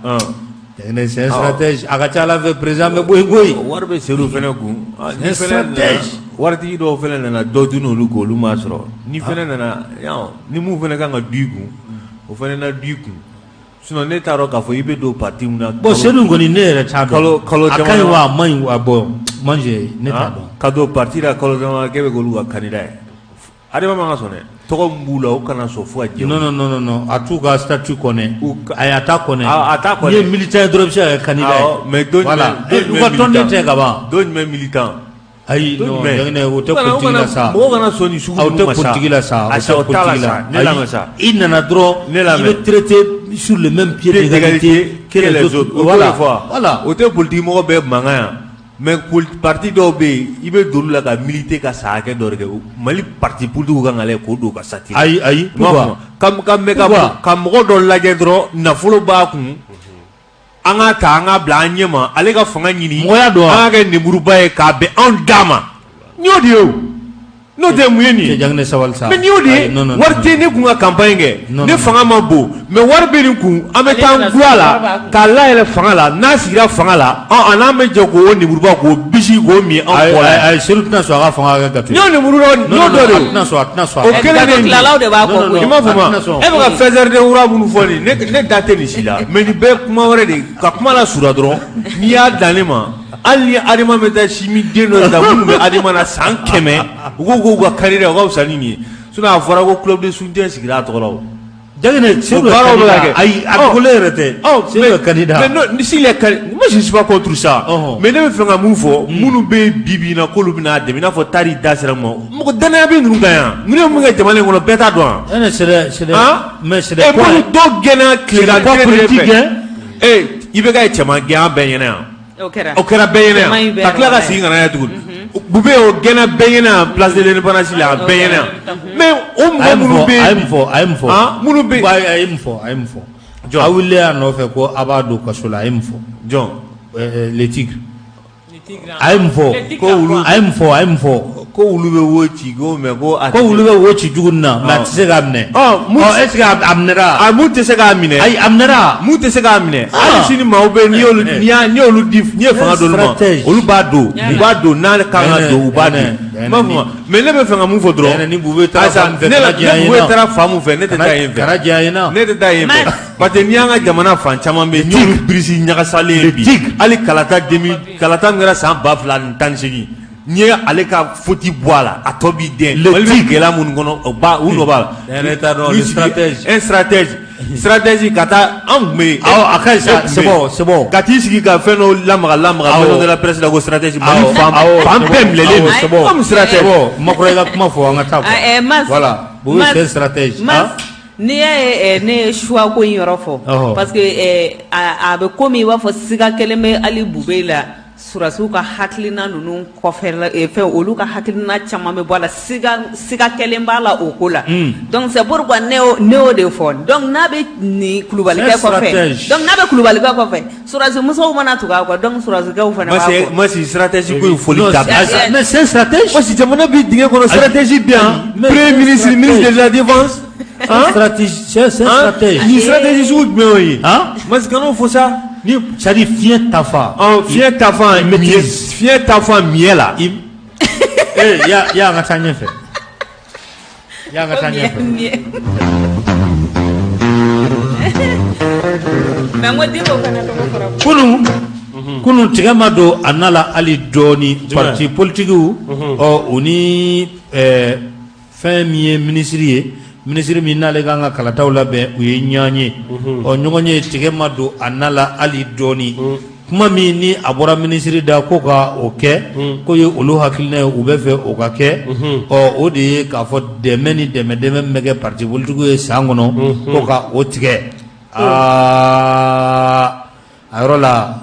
Jaginɛ c'est un stratège a ka ca Ala fɛ président bɛ bɔ yen koyi
wari bɛ Seyidu fana kun
c'est un stratège
waritigi dɔw fana nana dɔ dun olu kun olu m'a sɔrɔ ni fana nana ni mun fana kan ka du i kun o fana na du i kun Sinon ne t'a dɔn k'a fɔ i bɛ don parti min na
bon Seyidu kɔni ne yɛrɛ t'a dɔn
kalo kalo
a ka ɲi wa a man ɲi wa bon moi je ne t'a dɔn
ka don parti la kalo dama k'e bɛ k'olu ka candidat ye. Adema man ka sɔn dɛ tɔgɔ min b'u la u kana sɔn fo ka diɲɛ
non non non non a t'u ka statut kɔnɛ ayi a t'a kɔnɛ
a t'a kɔnɛ
n'i ye militant ye dɔrɔn i bɛ se ka kɛ candidat ye
mais don
voilà u ka tɔnden tɛ ka ban
don jumɛn militant
ayi non Jaginɛ o tɛ politique la sa
mɔgɔw kana sɔn nin sugu
o tɛ politique la sa o tɛ politique la
ne lamɛn sa
i nana dɔrɔn i bɛ traité sur le même pied d'égalité que les autres
voilà voilà o tɛ politique mɔgɔ bɛɛ mankan yan mais parti dɔw bɛ yen i bɛ don olu la ka militer ka san hakɛ dɔ de kɛ Mali parti politique kan ka lajɛ k'o don ka statut
ayi ayi
pourquoi ka mɔgɔ dɔ lajɛ dɔrɔn nafolo b'a kun an k'a ta an k'a bila an ɲɛ ma ale ka fanga ɲini
mɔgɔya don
an k'a kɛ nemuruba ye k'a bɛn anw da ma n y'o de ye o n'o tɛ mun ye nin ye
Jaginɛ sabali sa
mais n'i y'o de ye wari tɛ ne kun ka campagne kɛ ne fanga ma bon mais wari bɛ nin kun an bɛ taa an gulon a la k'a layɛlɛ fanga la n'a sigira fanga la a n'an bɛ jɛ k'o nemuruba k'o bisi k'o min anw kɔ la
ayi Seydou tɛna sɔn a ka fanga ka kɛ gâteau
ye n y'o nemuru dɔ n y'o dɔ de
a tɛna sɔn a tɛna sɔn
o kelen de
tilalaw de b'a kɔ
koyi i m'a faamu e bɛ ka faiseur de roi minnu fɔ nin ne da tɛ nin si la mais nin bɛɛ kuma wɛrɛ de ka kuma lasurunya dɔrɔn n'i y'a dan ne ma hali ni Adema bɛ taa simi den dɔ ta minnu bɛ Adema na san 100 u ko k'u ka candidat o ka fisa ni nin ye sinon a fɔra ko club de soutien sigira a tɔgɔ la o
Jaginɛ Seydou
baaraw bɛ ka kɛ
ayi a dogolen yɛrɛ tɛ Seydou ye candidat
mais non s'il est candidat moi je suis pas contre ça mais ne bɛ fɛ ka mun fɔ minnu bɛ bi bi in na k'olu bɛna dɛmɛ i n'a fɔ Tari da sera ma mɔgɔ danaya bɛ ninnu kan yan ninnu ye mun kɛ jamana in kɔnɔ bɛɛ t'a dɔn
wa c'est des mais c'est des
dɔw gɛnna tilegan kelen de fɛ ee IBK ye cɛman gɛn an bɛɛ ɲɛna yan
o kɛra
o kɛra bɛɛ ɲɛna yan ka tila ka segin ka na yan tuguni Bube o gɛnna bɛɛ ɲɛna yan place de l'indépendance la a bɛɛ ɲɛna yan mais o mɔgɔ minnu bɛ
a ye mun fɔ a ye mun fɔ
minnu bɛ
a ye mun fɔ a ye mun fɔ aw wulilen a nɔfɛ ko a b'a don kaso la a ye mun fɔ
jɔn
le tigre a ye mun fɔ
ko wulu
a ye mun fɔ a ye mun fɔ
ko wulu bɛ wo ci ko mais ko a
ko wulu bɛ wo ci jugu na mais a tɛ se k'a minɛ ɔ est ce que a minɛra
a mun tɛ se k'a minɛ
ayi a minɛra
mun tɛ se k'a minɛ hali sini maaw bɛ n'i y'olu n'i y'a n'i y'olu di n'i ye fanga d'olu ma olu b'a don u b'a don n'a kan ka don u b'a don n b'a fɔ mais ne bɛ fɛ ka mun fɔ dɔrɔn
ni Bube taara fan min fɛ
ne ni Bube taara fan mun fɛ ne tɛ taa yen fɛ
kana diya n ye na
ne tɛ taa yen fɛ parce que n'i y'an ka jamana fan caman bɛ yen n'olu birisi ɲagasalen ye bi hali kalata demi kalata min kɛra san 2018 n'i ye ale ka faute bɔ a la a tɔ b'i dɛn Mali bɛ gɛlɛya minnu kɔnɔ o ba u nɔ b'a
la ne t'a dɔn le stratège
un stratège stratège ka taa an tun bɛ yen
awɔ a ka ɲi sa c'est bon c'est bon
ka t'i sigi ka fɛn dɔ lamaga lamaga maison de la presse la ko stratège Mali fan fan bɛɛ minɛlen don
c'est bon
comme stratège
bon Makɔrɔ i ka kuma fɔ an ka taa
quoi
voilà Bube c'est un stratège
N'i y'a ye ne ye choix ko in yɔrɔ fɔ parce que a bɛ komi i b'a fɔ siga kelen bɛ hali Bube la sɔrɔdasiw ka hakilina ninnu kɔfɛ fɛn olu ka hakilina caman bɛ bɔ a la siga kelen b'a la o ko la donc c'est pourquoi ne y'o de fɔ donc n'a bɛ nin kulubalikɛ kɔfɛ donc n'a bɛ kulubalikɛ kɔfɛ sɔrɔdasi musow mana tugu a kɔ donc sɔrɔdasikɛw fana b'a kɔ
Masi stratégie ko in foli dabila
mais c'est un stratège
Masi jamana bɛ dingɛ kɔnɔ stratégie bɛ yan premier ministre ministre de la défense
Stratégie c'est un stratège
nin stratégie sugu jumɛn y'o ye Masi kan'o fɔ sa
ni c'est à dire fiɲɛ ta fan
fiɲɛ ta fan fiɲɛ ta fan miɲɛ la
ee ya ya an ka taa ɲɛfɛ ya an ka taa ɲɛfɛ
mais n ko Diko fana tɔgɔ fɔra
kunun kunun tigɛ ma don a na la hali dɔɔni parti politigiw ɔ u ni fɛn min ye minisiri ye minisiri min n'ale kan ka kalataw labɛn u ye ɲɔgɔn ye ɔ ɲɔgɔn ye tigɛ ma don a na la hali dɔɔni kuma min ni a bɔra minisiri da ko ka o kɛ k'o ye olu hakilina ye u bɛ fɛ o ka kɛ ɔ o de ye k'a fɔ dɛmɛ ni dɛmɛ dɛmɛ min bɛ kɛ parti politigiw ye san kɔnɔ ko ka o tigɛ aa A yɔrɔ la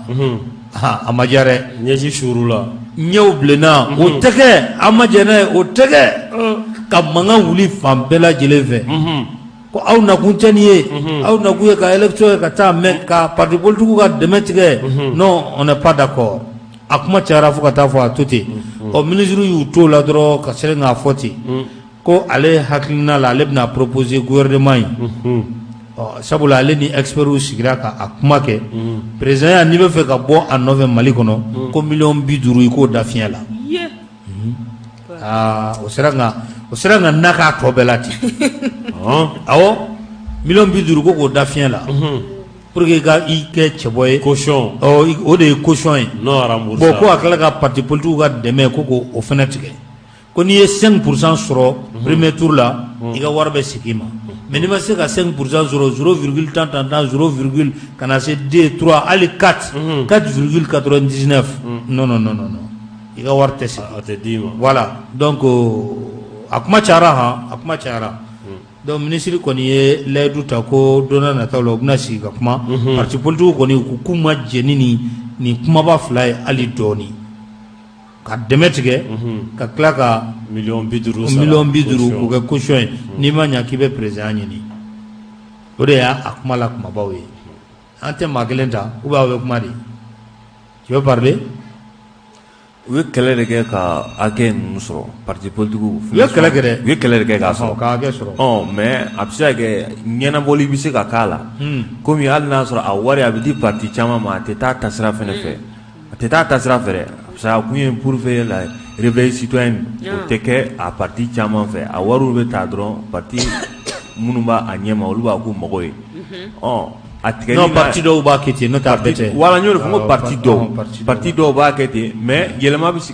a ma diya dɛ
ɲɛji suurula
ɲɛw bilenna o tɛ kɛ an ma jɛn n'a ye o tɛ kɛ ka mankan wuli fan bɛɛ lajɛlen fɛ ko aw nakun tɛ nin ye aw nakun ye ka élection kɛ ka taa mais ka parti politique ka dɛmɛ tigɛ non on n'est pas d'accord a kuma cayara fo ka taa fɔ a to ten ɔ minisiri y'u t'o la dɔrɔn ka seren k'a fɔ ten ko ale hakilina la ale bɛna proposer gouvernement ye ɔ sabula ale ni experts sigira ka a kuma kɛ président ya n'i bɛ fɛ ka bɔ a nɔfɛ Mali kɔnɔ ko miliyɔn 50 i k'o da fiɲɛ la aa o sera ka o sera ka na k'a tɔ bɛɛ la ten awɔ miliyɔn 50 ko k'o da fiɲɛ la pour que ka i kɛ cɛbɔ ye
caution
o de ye caution ye
non remboursable
bon ko a tila ka parti politique ka dɛmɛ ko k'o fana tigɛ. Ko n'i ye 5% sɔrɔ premier tour la i ka wari bɛ segin i ma mais n'i ma se ka 5% sɔrɔ 0 virgule tant tant tant 0 virgule ka na se 2 3 hali 4 4,99 non non non non i ka wari tɛ segin,
a tɛ d'i ma,
voilà donc a kuma cayara han a kuma cayara donc minisiri kɔni ye layidu ta ko don nataw la u bɛna sigi ka kuma parti politique kɔni u k'u ma jɛn ni nin kumaba fila ye hali dɔɔnin ka dɛmɛ tigɛ ka tila ka
miliyɔn
50 k'o kɛ caution ye n'i ma ɲɛ k'i bɛ président ɲini o de y'a kuma la kumabaw ye an tɛ maa kelen ta ou bien aw bɛ kuma de tu veux parler
u ye kɛlɛ de kɛ ka hakɛ ninnu sɔrɔ parti politique
u ye kɛlɛ kɛ dɛ
u ye kɛlɛ de kɛ k'a sɔrɔ
ka hakɛ sɔrɔ
mais a bɛ se ka kɛ ɲɛnabɔli bɛ se ka k'a la komi hali n'a sɔrɔ a wari a bɛ di parti caman ma a tɛ taa tasira fɛnɛ fɛ A tɛ taa tasira fɛ dɛ parce que a kun ye pour faire la réveil citoyen o tɛ kɛ a parti caman fɛ a wariw bɛ taa dɔrɔn parti minnu b'a ɲɛma olu b'a k'u mago ye ɔ a tigɛli
non parti dɔw b'a kɛ ten n'o tɛ a bɛɛ tɛ
voilà n y'o de fɔ n ko parti dɔw parti dɔw b'a kɛ ten mais yɛlɛma bɛ se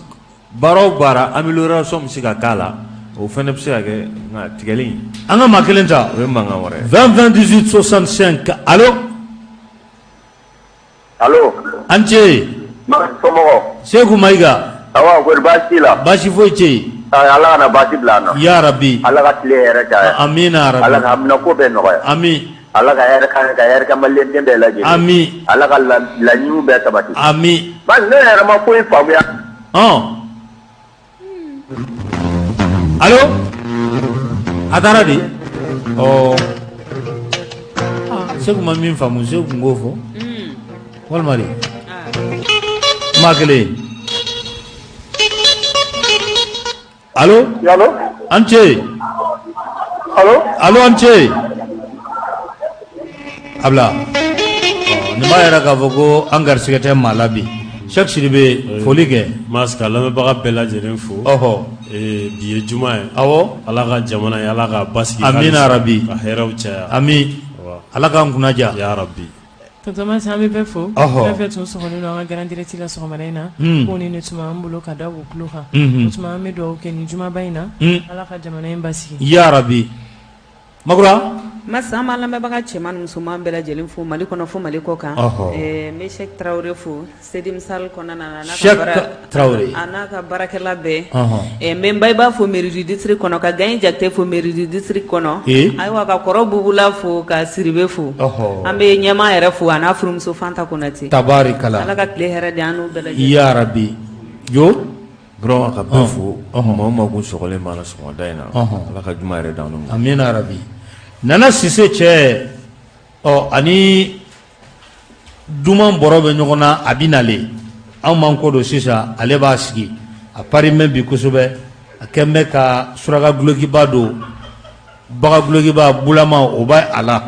baara o baara amélioration bɛ se ka k'a la o fana bɛ se ka kɛ nka tigɛli in
an ka maa kelen ta
o ye mankan wɛrɛ ye
20 20 18 65 allo
Allo
a ni ce
somɔgɔw
Seku Mayiga
awa kɔri baasi t'i la
baasi foyi tɛ yen
Ala kana baasi bila an na
ya rabi
Ala ka tile hɛrɛ caya
amina ya rabi
Ala ka haminanko bɛɛ nɔgɔya
ami
Ala ka hɛrɛ k'an ye ka hɛrɛ kɛ maliyɛn den bɛɛ lajɛlen
ami
Ala ka laɲiniw bɛɛ sabati
ami
bari ne yɛrɛ ma foyi faamuya
ɔn allo a taara di ɔ Seku ma min faamu Seku tun k'o fɔ walima de maa kelen allo a ni ce allo a ni ce a bila nin b'a yira k'a fɔ ko an garisɛgɛ tɛ maa la bi Sɛki Sidibe foli kɛ
Mas ka lamɛnbaga bɛɛ lajɛlen fo
ɔhɔ
bi ye juma ye
awɔ
Ala ka jamana ye Ala k'a basigi
amina rabi
ka hɛrɛw caya
ami Ala k'an kunna diya
ya rabi
Tonton Mas an bɛ bɛɛ fo
ɔhɔ
fɛn fɛn tun sɔgɔlen don an ka grand direct la sɔgɔmada in na ko ni ne tun b'an bolo ka da u tulo kan o tuma an bɛ dugawu kɛ nin jumaba in na Ala ka jamana in basigi
ya rabi Makura
Mas an b'an lamɛnbaga cɛman ni musoman bɛɛ lajɛlen fo Mali kɔnɔ fo Mali kɔ kan
ɔhɔ
n bɛ Sɛki Tarawele fo Sedim Sall kɔnɔna na
Sɛki Tarawele
a n'a ka baarakɛla bɛɛ
ɔhɔn
n bɛ n Bayiba fo mairie du district kɔnɔ ka Gaye Jakite fo mairie du district kɔnɔ ayiwa ka kɔrɔ Bubula fo ka Siribe fo
ɔhɔ
an bɛ ɲɛmaa yɛrɛ fo a n'a furumuso Fanta Konate
tabarikala
Ala ka tile hɛrɛ di an n'u bɛɛ lajɛlen
ya rabi jo
Burama ka bɛɛ fo maa o maa kun sɔgɔlen b'an na sɔgɔmada in na Ala ka juma hɛrɛ d'an ma
amina rabi Nana Sise cɛ ɔ ani duman bɔrɔ bɛ ɲɔgɔn na a bɛ nalen anw m'an kɔ don sisan ale b'a sigi a pari mɛn bi kosɛbɛ a kɛn bɛ ka suraka dulokiba don baga dulokiba bulama o b'a a la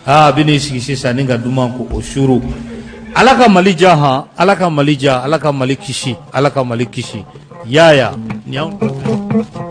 aa a bɛ n'i sigi sisan ni ka duman ko o suuru ala ka mali diya han ala ka mali diya ala ka mali kisi ala ka mali kisi yaya nin y'anw.